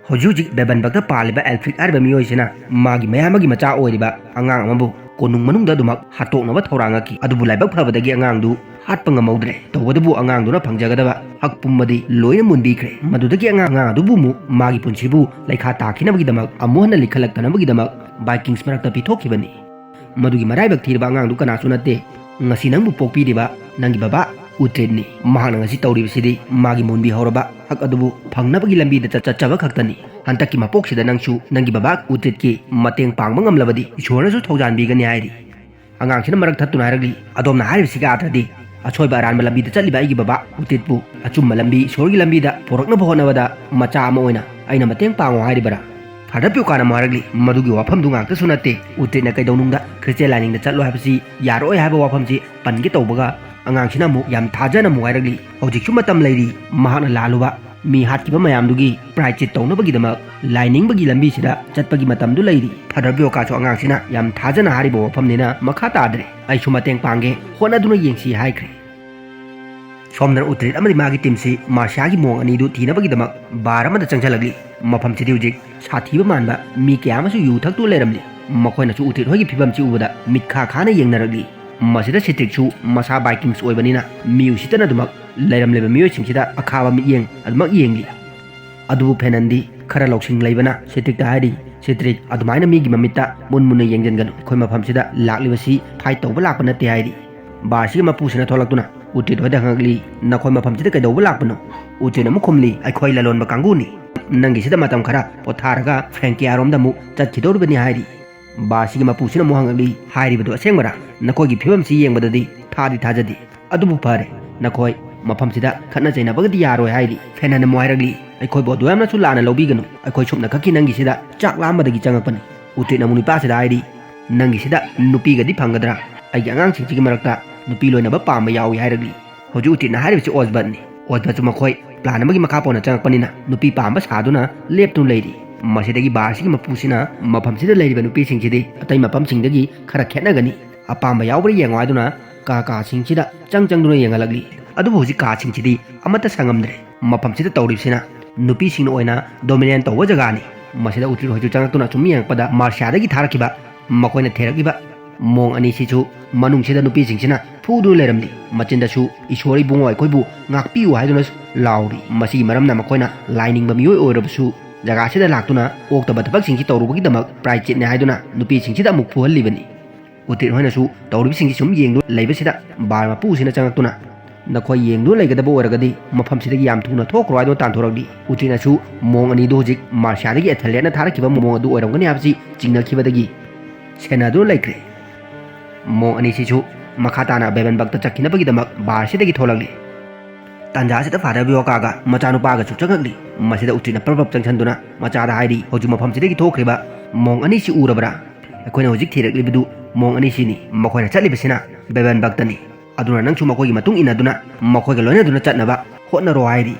ꯍꯧꯖꯤꯛ ꯍꯧꯖꯤꯛ ꯕꯦꯕꯟꯕꯛꯇ ꯄꯥꯜꯂꯤꯕ ꯑꯦꯜꯐ꯭ꯔꯤꯛ ꯍꯥꯏꯔꯤꯕ ꯃꯤꯑꯣꯏꯁꯤꯅ ꯃꯥꯒꯤ ꯃꯌꯥꯝꯕꯒꯤ ꯃꯆꯥ ꯑꯣꯏꯔꯤꯕ ꯑꯉꯥꯡ ꯑꯃꯕꯨ ꯀꯣꯅꯨꯡ ꯃꯅꯨꯡꯗ ꯑꯗꯨꯃꯛ ꯍꯥꯠꯇꯣꯛꯅꯕ ꯊꯧꯔꯥꯡꯉꯛꯈꯤ꯫ ꯑꯗꯨꯕꯨ ꯂꯥꯏꯕꯛ ꯐꯕꯗꯒꯤ ꯑꯉꯥꯡꯗꯨ ꯍꯥꯠꯄ ꯉꯝꯍꯧꯗ꯭ꯔꯦ꯫ ꯇꯧꯕꯇꯕꯨ ꯑꯉꯥꯡꯗꯨꯅ ꯐꯪꯖꯒꯗꯕ ꯍꯛ ꯄꯨꯝꯕꯗꯤ ꯂꯣꯏꯅ ꯃꯨꯟꯕꯤꯈ꯭ꯔꯦ꯫ ꯃꯗꯨꯗꯒꯤ ꯑꯉꯥꯡ, ꯑꯉꯥꯡ ꯑꯗꯨꯕꯨ ꯑꯃꯨꯛ ꯃꯥꯒꯤ ꯄꯨꯟꯁꯤꯕꯨ ꯂꯩꯈꯥ ꯇꯥꯈꯤꯅꯕꯒꯤꯗꯃꯛ, ꯑꯃꯨꯛ ꯍꯟꯅ ꯂꯤꯈꯠꯂꯛꯇꯅꯕꯒꯤꯗꯃꯛ ꯕꯥꯏꯀꯤꯡꯁ ꯃꯔꯛꯇ ꯄꯤꯊꯣꯛꯈꯤꯕꯅꯤ꯫ ꯃꯗꯨꯒꯤ ꯃꯔꯥꯏꯕꯛ ꯊꯤꯔꯕ ꯑꯉꯥꯡꯗꯨ ꯀꯅꯥꯁꯨ ꯅꯠꯇꯦ, ꯉꯁꯤ ꯅꯪꯕꯨ ꯄꯣꯛꯄꯤꯔꯤꯕ ꯅꯪꯒꯤ ꯕꯕꯥ ꯎꯇ꯭ꯔꯤꯠꯅꯤ꯫ ꯃꯍꯥꯛꯅ ꯉꯁꯤ ꯇꯧꯔꯤꯕꯁꯤꯗꯤ ꯃꯥꯒꯤ ꯃꯨꯟꯕꯤꯍꯧꯔꯕ ꯑꯗꯨꯕꯨ ꯐꯪꯅꯕꯒꯤ ꯂꯝꯕꯤꯗ ꯆꯠ-, ꯆꯠꯆꯕ ꯈꯛꯇꯅꯤ꯫ ꯍꯟꯗꯛꯀꯤ ꯃꯄꯣꯛꯁꯤꯗ ꯅꯪꯁꯨ ꯅꯪꯒꯤ ꯕꯕꯥ ꯎꯇꯤꯠꯀꯤ ꯃꯇꯦꯡ ꯄꯥꯡꯕ ꯉꯝꯂꯕꯗꯤ ꯏꯁꯣꯔꯅꯁꯨ ꯊꯧꯖꯥꯟꯕꯤꯒꯅꯤ ꯍꯥꯏꯔꯤ꯫ ꯑꯉꯥꯡꯁꯤꯅ ꯃꯔꯛ ꯊꯠꯇꯨꯅ ꯍꯥꯏꯔꯛꯂꯤ, "ꯑꯗꯣꯝꯅ ꯍꯥꯏꯔꯤꯕꯁꯤꯒ ꯑꯥꯊ꯭ꯔꯗꯤ ꯑꯁꯣꯏꯕ ꯑꯔꯥꯟꯕ ꯂꯝꯕꯤꯗ ꯆꯠꯂꯤꯕ ꯑꯩꯒꯤ ꯕꯕꯥ ꯎꯇꯤꯠꯄꯨ ꯑꯆꯨꯝꯕ ꯂꯝꯕꯤ ꯏꯁꯣꯔꯒꯤ ꯂꯝꯕꯤꯗ ꯄꯨꯔꯛꯅꯕ ꯍꯣꯠꯅꯕꯗ ꯃꯆꯥ ꯑꯃ ꯑꯣꯏꯅ ꯑꯩꯅ ꯃꯇꯦꯡ ꯄꯥꯡꯉꯨ ꯍꯥꯏꯔꯤꯕꯔꯥ?" ꯐꯥꯗꯔ ꯄ꯭ꯌꯣꯀꯥꯅ ꯑꯃꯨꯛ ꯍꯥꯏꯔꯛꯂꯤ, "ꯃꯗꯨꯒꯤ ꯋꯥꯐꯝꯗꯨ ꯉꯥꯛꯇꯁꯨ ꯅꯠꯇꯦ, ꯎꯇꯤꯠꯅ ꯀꯩꯗꯧꯅꯨꯡꯗ ꯈ꯭ꯔꯤꯁꯇꯤꯌꯥꯟ ꯂꯥꯏꯅꯤꯡꯗ ꯆꯠꯂꯣ ꯍꯥꯏꯕꯁꯤ ꯌꯥꯔꯛꯑꯣꯏ ꯍꯥꯏꯕ ꯋꯥꯐꯝꯁꯤ ꯄꯟꯒꯦ ꯇꯧꯕꯒ ꯑꯉꯥꯡꯁꯤꯅ ꯑꯃꯨꯛ ꯌꯥꯝ ꯊꯥꯖꯅ ꯑꯃꯨꯛ ꯍꯥꯏꯔꯛꯂꯤ, ꯍꯧꯖꯤꯛꯁꯨ ꯃꯇꯝ ꯂꯩꯔꯤ, ꯃꯍꯥꯛꯅ ꯂꯥꯜꯂꯨꯕ ꯃꯤ ꯍꯥꯠꯈꯤꯕ ꯃꯌꯥꯝꯗꯨꯒꯤ ꯄ꯭ꯔꯥꯏꯆꯤꯠ ꯇꯧꯅꯕꯒꯤꯗꯃꯛ ꯂꯥꯏꯅꯤꯡꯕꯒꯤ ꯂꯝꯕꯤꯁꯤꯗ ꯆꯠꯄꯒꯤ ꯃꯇꯝꯗꯨ ꯂꯩꯔꯤ꯫ ꯐꯥꯗꯔ ꯕ꯭ꯌꯣꯀꯥꯁꯨ ꯑꯉꯥꯡꯁꯤꯅ ꯌꯥꯝ ꯊꯥꯖꯅ ꯍꯥꯏꯔꯤꯕ ꯋꯥꯐꯝꯅꯤꯅ ꯃꯈꯥ ꯇꯥꯗ꯭ꯔꯦ꯫ ꯑꯩꯁꯨ ꯃꯇꯦꯡ ꯄꯥꯡꯒꯦ, ꯍꯣꯠꯅꯗꯨꯅ ꯌꯦꯡꯁꯤ" ꯍꯥꯏꯈ꯭ꯔꯦ꯫ ꯁꯣꯝꯗꯅ ꯎꯇ꯭ꯔꯤꯠ ꯑꯃꯗꯤ ꯃꯥꯒꯤ ꯇꯤꯝꯁꯤ ꯃꯥꯔꯁꯤꯌꯥꯒꯤ ꯃꯣꯡ ꯑꯅꯤꯗꯨ ꯊꯤꯅꯕꯒꯤꯗꯃꯛ ꯕꯥꯔ ꯑꯃꯗ ꯆꯪꯁꯤꯜꯂꯛꯂꯤ꯫ ꯃꯐꯝꯁꯤꯗꯤ ꯍꯧꯖꯤꯛ ꯁꯥꯊꯤꯕ ꯃꯥꯟꯕ ꯃꯤ ꯀꯌꯥ ꯑꯃꯁꯨ ꯌꯨ ꯊꯛꯇꯨ ꯂꯩꯔꯝꯂꯤ꯫ ꯃꯈꯣꯏꯅꯁꯨ ꯎꯇ꯭ꯔꯤꯠ ꯍꯣꯏꯒꯤ ꯐꯤꯕꯝꯁꯤ ꯎꯕꯗ ꯃꯤꯠꯈꯥ ꯈꯥꯅ ꯌꯦꯡꯅꯔꯛꯂꯤ꯫ ꯃꯁꯤꯗ ꯁꯤꯇ꯭ꯔꯤꯛꯁꯨ ꯃꯁꯥ ꯕꯥꯏꯀꯤꯡꯁ ꯑꯣꯏꯕꯅꯤꯅ ꯃꯤ ꯎꯁꯤꯠꯇꯅ ꯑꯗꯨꯃꯛ ꯂꯩꯔꯝꯂꯤꯕ ꯃꯤꯑꯣꯏꯁꯤꯡꯁꯤꯗ ꯑꯈꯥꯕ ꯃꯤꯠꯌꯦꯡ ꯑꯗꯨꯃꯛ ꯌꯦꯡꯂꯤ꯫ ꯑꯗꯨꯕꯨ ꯐꯦꯅꯟꯗꯤ ꯈꯔ ꯂꯧꯁꯤꯡ ꯂꯩꯕꯅ ꯁꯤꯇ꯭ꯔꯤꯛꯇ ꯍꯥꯏꯔꯤ, "ꯁꯤꯇ꯭ꯔꯤꯛ, ꯑꯗꯨꯃꯥꯏꯅ ꯃꯤꯒꯤ ꯃꯃꯤꯠꯇ ꯃꯨꯟ ꯃꯨꯟꯅ ꯌꯦꯡꯁꯤꯟꯒꯅꯨ꯫ ꯑꯩꯈꯣꯏ ꯃꯐꯝꯁꯤꯗ ꯂꯥꯛꯂꯤꯕꯁꯤ ꯐꯥꯏꯠ ꯇꯧꯕ ꯂꯥꯛꯄ ꯅꯠꯇꯦ" ꯍꯥꯏꯔꯤ꯫ ꯕꯥꯔꯁꯤꯒꯤ ꯃꯄꯨꯁꯤꯅ ꯊꯣꯛꯂꯛꯇꯨꯅ ꯎꯇ꯭ꯔꯤꯠ ꯍꯣꯏꯗ ꯍꯪꯉꯛꯂꯤ, "ꯅꯈꯣꯏ ꯃꯐꯝꯁꯤꯗ ꯀꯩꯗꯧꯕ ꯂꯥꯛꯄꯅꯣ?" ꯎꯇ꯭ꯔꯤꯠꯅ ꯑꯃꯨꯛ ꯈꯨꯝꯂꯤ, "ꯑꯩꯈꯣꯏ ꯂꯂꯣꯟꯕ ꯀꯥꯡꯕꯨꯅꯤ꯫ ꯅꯪꯒꯤꯁꯤꯗ ꯃꯇꯝ ꯈꯔ ꯄꯣꯊꯥꯔꯒ ꯐ꯭ꯔꯦꯡꯀꯤꯌꯥꯔꯣꯝꯗ ꯑꯃꯨꯛ ꯆꯠꯈꯤꯗꯧꯔꯤꯕꯅꯤ" ꯍꯥꯏꯔꯤ꯫ ꯕꯥꯔꯁꯤꯒꯤ ꯃꯄꯨꯁꯤꯅ ꯑꯃꯨꯛ ꯍꯪꯉꯛꯂꯤ, "ꯍꯥꯏꯔꯤꯕꯗꯨ ꯑꯁꯦꯡꯕꯔꯥ? ꯅꯈꯣꯏꯒꯤ ꯐꯤꯕꯝꯁꯤ ꯌꯦꯡꯕꯗꯗꯤ ꯊꯥꯗꯤ ꯊꯥꯖꯗꯦ꯫ ꯑꯗꯨꯕꯨ ꯐꯔꯦ, ꯅꯈꯣꯏ ꯃꯐꯝꯁꯤꯗ ꯈꯠꯅ ꯆꯩꯅꯕꯒꯗꯤ ꯌꯥꯔꯣꯏ" ꯍꯥꯏꯔꯤ꯫ ꯐꯦꯅꯟꯅ ꯑꯃꯨꯛ ꯍꯥꯏꯔꯛꯂꯤ, "ꯑꯩꯈꯣꯏꯕꯨ ꯑꯗꯨ ꯌꯥꯝꯅꯁꯨ ꯂꯥꯟꯅ ꯂꯧꯕꯤꯒꯅꯨ꯫ ꯑꯩꯈꯣꯏ ꯁꯨꯞꯅ ꯈꯛꯀꯤ ꯅꯪꯒꯤꯁꯤꯗ ꯆꯥꯛ ꯂꯥꯝꯕꯗꯒꯤ ꯆꯪꯉꯛꯄꯅꯤ"꯫ ꯎꯇ꯭ꯔꯤꯠꯅ ꯑꯃꯨꯛ ꯅꯨꯄꯥꯁꯤꯗ ꯍꯥꯏꯔꯤ, "ꯅꯪꯒꯤꯁꯤꯗ ꯅꯨꯄꯤꯒꯗꯤ ꯐꯪꯒꯗ꯭ꯔꯥ? ꯑꯩꯒꯤ ꯑꯉꯥꯡꯁꯤꯡꯁꯤꯒꯤ ꯃꯔꯛꯇ ꯅꯨꯄꯤ ꯂꯣꯏꯅꯕ ꯄꯥꯝꯕ ꯌꯥꯎꯏ" ꯍꯥꯏꯔꯛꯂꯤ꯫ ꯍꯧꯖꯤꯛ ꯎꯇ꯭ꯔꯤꯠꯅ ꯍꯥꯏꯔꯤꯕꯁꯤ ꯑꯣꯁꯕꯠꯅꯤ꯫ ꯑꯣꯁꯕꯠꯁꯨ ꯃꯈꯣꯏ ꯄ꯭ꯂꯥꯟ ꯑꯃꯒꯤ ꯃꯈꯥ ꯄꯣꯟꯅ ꯆꯪꯉꯛꯄꯅꯤꯅ ꯅꯨꯄꯤ ꯄꯥꯝꯕ ꯁꯥꯗꯨꯅ ꯂꯦꯞꯇꯨꯅ ꯂꯩꯔꯤ꯫ ꯃꯁꯤꯗꯒꯤ ꯕꯥꯔꯁꯤꯒꯤ ꯃꯄꯨꯁꯤꯅ ꯃꯐꯝꯁꯤꯗ ꯂꯩꯔꯤꯕ ꯅꯨꯄꯤꯁꯤꯡꯁꯤꯗꯤ ꯑꯇꯩ ꯃꯐꯝꯁꯤꯡꯗꯒꯤ ꯈꯔ ꯈꯦꯠꯅꯒꯅꯤ, ꯑꯄꯥꯝꯕ ꯌꯥꯎꯕ꯭ꯔꯥ ꯌꯦꯡꯉꯣ ꯍꯥꯏꯗꯨꯅ ꯀꯥ ꯀꯥꯁꯤꯡꯁꯤꯗ ꯆꯪ ꯆꯪꯗꯨꯅ ꯌꯦꯡꯍꯜꯂꯛꯂꯤ꯫ ꯑꯗꯨꯕꯨ ꯍꯧꯖꯤꯛ ꯀꯥꯁꯤꯡꯁꯤꯗꯤ ꯑꯃꯠꯇ ꯁꯪꯉꯝꯗ꯭ꯔꯦ꯫ ꯃꯐꯝꯁꯤꯗ ꯇꯧꯔꯤꯕꯁꯤꯅ ꯅꯨꯄꯤꯁꯤꯡꯅ ꯑꯣꯏꯅ ꯗꯣꯃꯤꯅꯦꯟ ꯇꯧꯕ ꯖꯒꯥꯅꯤ꯫ ꯃꯁꯤꯗ ꯎꯇ꯭ꯔꯤꯠ ꯍꯣꯏꯁꯨ ꯆꯪꯉꯛꯇꯨꯅ ꯁꯨꯝ ꯌꯦꯡꯉꯛꯄꯗ ꯃꯥꯔꯁꯤꯌꯥꯗꯒꯤ ꯊꯥꯔꯛꯈꯤꯕ ꯃꯈꯣꯏꯅ ꯊꯦꯔꯛꯂꯤꯕ ꯃꯣꯡ ꯑꯅꯤꯁꯤꯁꯨ ꯃꯅꯨꯡꯁꯤꯗ ꯅꯨꯄꯤꯁꯤꯡꯁꯤꯅ ꯐꯨꯗꯨꯅ ꯂꯩꯔꯝꯂꯤ꯫ ꯃꯆꯤꯟꯗꯁꯨ "ꯏꯁꯣꯔ ꯏꯕꯨꯡꯉꯣ, ꯑꯩꯈꯣꯏꯕꯨ ꯉꯥꯛꯄꯤꯌꯨ" ꯍꯥꯏꯗꯨꯅ ꯂꯥꯎꯔꯤ꯫ ꯃꯁꯤꯒꯤ ꯃꯔꯝꯅ ꯃꯈꯣꯏꯅ ꯂꯥꯏꯅꯤꯡꯕ ꯃꯤꯑꯣꯏ ꯑꯣꯏꯔꯕꯁꯨ ꯖꯒꯥꯁꯤꯗ ꯂꯥꯛꯇꯨꯅ ꯑꯣꯛꯇꯕ ꯊꯕꯛꯁꯤꯡꯁꯤ ꯇꯧꯔꯨꯕꯒꯤꯗꯃꯛ ꯄ꯭ꯔꯥꯏꯆꯤꯠꯅꯦ ꯍꯥꯏꯗꯨꯅ ꯅꯨꯄꯤꯁꯤꯡꯁꯤꯗ ꯑꯃꯨꯛ ꯐꯨꯍꯜꯂꯤꯕꯅꯤ꯫ ꯎꯇ꯭ꯔꯤꯠ ꯍꯣꯏꯅꯁꯨ ꯇꯧꯔꯤꯕꯁꯤꯡꯁꯤ ꯁꯨꯝ ꯌꯦꯡꯗꯨꯅ ꯂꯩꯕꯁꯤꯗ ꯕꯥꯔ ꯃꯄꯨꯁꯤꯅ ꯆꯪꯉꯛꯇꯨꯅ, "ꯅꯈꯣꯏ ꯌꯦꯡꯗꯨꯅ ꯂꯩꯒꯗꯕ ꯑꯣꯏꯔꯒꯗꯤ ꯃꯐꯝꯁꯤꯗꯒꯤ ꯌꯥꯝ ꯊꯨꯅ ꯊꯣꯛꯈ꯭ꯔꯣ" ꯍꯥꯏꯗꯨꯅ ꯇꯥꯟꯊꯣꯔꯛꯂꯤ꯫ ꯎꯆꯤꯟꯅꯁꯨ ꯃꯣꯡ ꯑꯅꯤꯗꯨ ꯍꯧꯖꯤꯛ ꯃꯥꯔꯁꯤꯌꯥꯗꯒꯤ ꯑꯦꯊꯦꯂꯦꯠꯅ ꯊꯥꯔꯛꯈꯤꯕ ꯃꯣꯡ ꯑꯗꯨ ꯑꯣꯏꯔꯝꯒꯅꯤ ꯍꯥꯏꯕꯁꯤ ꯆꯤꯡꯅꯈꯤꯕꯗꯒꯤ ꯁꯦꯟꯅꯗꯨꯅ ꯂꯩꯈ꯭ꯔꯦ꯫ ꯃꯣꯡ ꯑꯅꯤꯁꯤꯁꯨ ꯃꯈꯥ ꯇꯥꯅ ꯕꯦꯕꯟꯕꯛꯇ ꯆꯠꯈꯤꯅꯕꯒꯤꯗꯃꯛ ꯕꯥꯔꯁꯤꯗꯒꯤ ꯊꯣꯛꯂꯛꯂꯤ꯫ ꯇꯥꯟꯖꯥꯁꯤꯗ ꯐꯥꯗꯔ ꯕꯤꯌꯣꯀꯥꯒ ꯃꯆꯥꯅꯨꯄꯥꯒꯁꯨ ꯆꯪꯉꯛꯂꯤ꯫ ꯃꯁꯤꯗ ꯎꯆꯤꯅ ꯄ꯭ꯔꯞ ꯄ꯭ꯔꯞ ꯆꯪꯁꯤꯟꯗꯨꯅ ꯃꯆꯥꯗ ꯍꯥꯏꯔꯤ, "ꯍꯧꯖꯤꯛ ꯃꯐꯝꯁꯤꯗꯒꯤ ꯊꯣꯛꯈ꯭ꯔꯤꯕ ꯃꯣꯡ ꯑꯅꯤꯁꯤ ꯎꯔꯕ꯭ꯔꯥ? ꯑꯩꯈꯣꯏꯅ ꯍꯧꯖꯤꯛ ꯊꯤꯔꯛꯂꯤꯕꯗꯨ ꯃꯣꯡ ꯑꯅꯤꯁꯤꯅꯤ꯫ ꯃꯈꯣꯏꯅ ꯆꯠꯂꯤꯕꯁꯤꯅ ꯕꯦꯕꯟꯕꯛꯇꯅꯤ꯫ ꯑꯗꯨꯅ ꯅꯪꯁꯨ ꯃꯈꯣꯏꯒꯤ ꯃꯇꯨꯡ ꯏꯟꯅꯗꯨꯅ ꯃꯈꯣꯏꯒ ꯂꯣꯏꯅꯗꯨꯅ ꯆꯠꯅꯕ ꯍꯣꯠꯅꯔꯣ" ꯍꯥꯏꯔꯤ꯫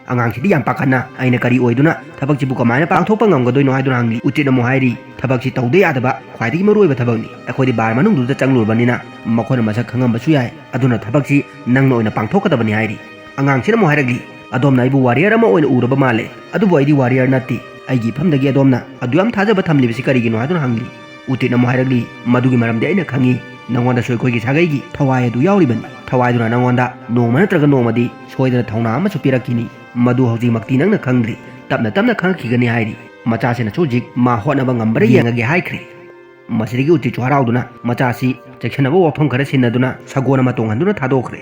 ꯑꯉꯥꯡꯁꯤꯗꯤ ꯌꯥꯝ ꯄꯥꯈꯠꯅ, "ꯑꯩꯅ ꯀꯔꯤ ꯑꯣꯏꯗꯨꯅ ꯊꯕꯛꯁꯤꯕꯨ ꯀꯃꯥꯏꯅ ꯄꯥꯡꯊꯣꯛꯄ ꯉꯝꯒꯗꯣꯏꯅꯣ?" ꯍꯥꯏꯗꯨꯅ ꯍꯪꯂꯤ꯫ ꯎꯆꯤꯠ ꯑꯃꯨꯛ ꯍꯥꯏꯔꯤ, "ꯊꯕꯛꯁꯤ ꯇꯧꯗ ꯌꯥꯗꯕ ꯈ꯭ꯋꯥꯏꯗꯒꯤ ꯃꯔꯨꯑꯣꯏꯕ ꯊꯕꯛꯅꯤ꯫ ꯑꯩꯈꯣꯏꯗꯤ ꯕꯥꯔ ꯃꯅꯨꯡꯗꯨꯗ ꯆꯪꯂꯨꯔꯕꯅꯤꯅ ꯃꯈꯣꯏꯅ ꯃꯁꯛ ꯈꯪꯉꯝꯕꯁꯨ ꯌꯥꯏ꯫ ꯑꯗꯨꯅ ꯊꯕꯛꯁꯤ ꯅꯪꯅ ꯑꯣꯏꯅ ꯄꯥꯡꯊꯣꯛꯀꯗꯕꯅꯤ" ꯍꯥꯏꯔꯤ꯫ ꯑꯉꯥꯡꯁꯤꯅ ꯑꯃꯨꯛ ꯍꯥꯏꯔꯛꯂꯤ, "ꯑꯗꯣꯝꯅ ꯑꯩꯕꯨ ꯋꯥꯔꯤꯌꯔ ꯑꯃ ꯑꯣꯏꯅ ꯎꯔꯕ ꯃꯥꯜꯂꯦ, ꯑꯗꯨꯕꯨ ꯑꯩꯗꯤ ꯋꯥꯔꯤꯌꯔ ꯅꯠꯇꯦ꯫ ꯑꯩꯒꯤ ꯏꯐꯝꯗꯒꯤ ꯑꯗꯣꯝꯅ ꯑꯗꯨ ꯌꯥꯝ ꯊꯥꯖꯕ ꯊꯝꯂꯤꯕꯁꯤ ꯀꯔꯤꯒꯤꯅꯣ?" ꯍꯥꯏꯗꯨꯅ ꯍꯪꯂꯤ꯫ ꯎꯇꯤꯠꯅ ꯑꯃꯨꯛ ꯍꯥꯏꯔꯛꯂꯤ, "ꯃꯗꯨꯒꯤ ꯃꯔꯝꯗꯤ ꯑꯩꯅ ꯈꯪꯏ꯫ ꯅꯉꯣꯟꯗꯁꯨ ꯑꯩꯈꯣꯏꯒꯤ ꯁꯥꯒꯩꯒꯤ ꯊꯋꯥꯏ ꯑꯗꯨ ꯌꯥꯎꯔꯤꯕꯅꯤ꯫ ꯊꯋꯥꯏꯗꯨꯅ ꯅꯉꯣꯟꯗ ꯅꯣꯡꯃ ꯅꯠꯇ꯭ꯔꯒ ꯅꯣꯡꯃꯗꯤ ꯁꯣꯏꯗꯅ ꯊꯧꯅꯥ ꯑꯃꯁꯨ ꯄꯤꯔꯛꯈꯤꯅꯤ꯫ ꯃꯗꯨ ꯍꯧꯖꯤꯛꯃꯛꯇꯤ ꯅꯪꯅ ꯈꯪꯗ꯭ꯔꯤ, ꯇꯞꯅ ꯇꯞꯅ ꯈꯪꯉꯛꯈꯤꯒꯅꯤ" ꯍꯥꯏꯔꯤ꯫ ꯃꯆꯥꯁꯤꯅꯁꯨ ꯍꯧꯖꯤꯛ ꯃꯥ ꯍꯣꯠꯅꯕ ꯉꯝꯕ꯭ꯔꯥ ꯌꯦꯡꯉꯒꯦ ꯍꯥꯏꯈ꯭ꯔꯦ꯫ ꯃꯁꯤꯗꯒꯤ ꯎꯇꯤꯠꯁꯨ ꯍꯔꯥꯎꯗꯨꯅ ꯃꯆꯥꯁꯤ ꯆꯦꯛꯁꯤꯟꯅꯕ ꯋꯥꯐꯝ ꯈꯔ ꯁꯤꯟꯅꯗꯨꯅ ꯁꯒꯣꯜ ꯑꯃ ꯇꯣꯡꯍꯟꯗꯨꯅ ꯊꯥꯗꯣꯛꯈ꯭ꯔꯦ꯫